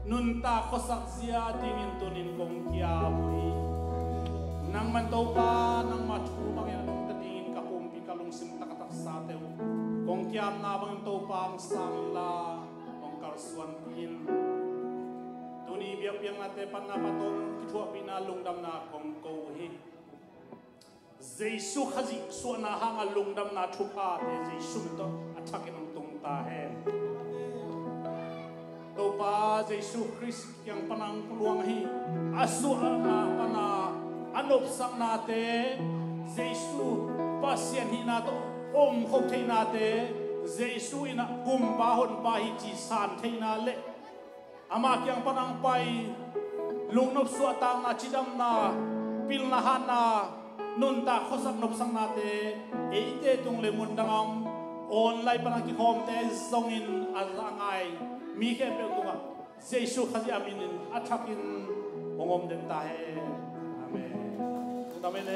nuntak khuasak zia dingin tunin kong kiam uh hi. Nangman Topa, nangmah thu bangin a nungta dingin ka pumpi, ka lungsim, taktaksate uh kong kiamna bangin Topa hong sang inla, hong kalsuanpih in. Tuni biakpiaknate panna pan tawh kithuahpihna lungdamna kong ko uh hi. Jesu Khazih suahna hanga lungdamna thuphate Jesu min tawh a thakin hong tung ta hen. Topa Jesu Khrist kiang pana hong luang hi. A suahna pana a nopsaknate, Jesu Pasian hihna tawh omkhop theihnate, Jesu in a Kumpa Honpa hi ci san theihna le Ama kiang pan hong pai, lungnop suahtakna, cidamna, pilna hatna, nuntak khuasak nopsaknate, eite tung le mundang a om, online pan a kikhawmte zongin a za ngai mi khempeuh tungah Jesu Khazih a minin a thakin hong om den ta hen. Amen. Amen.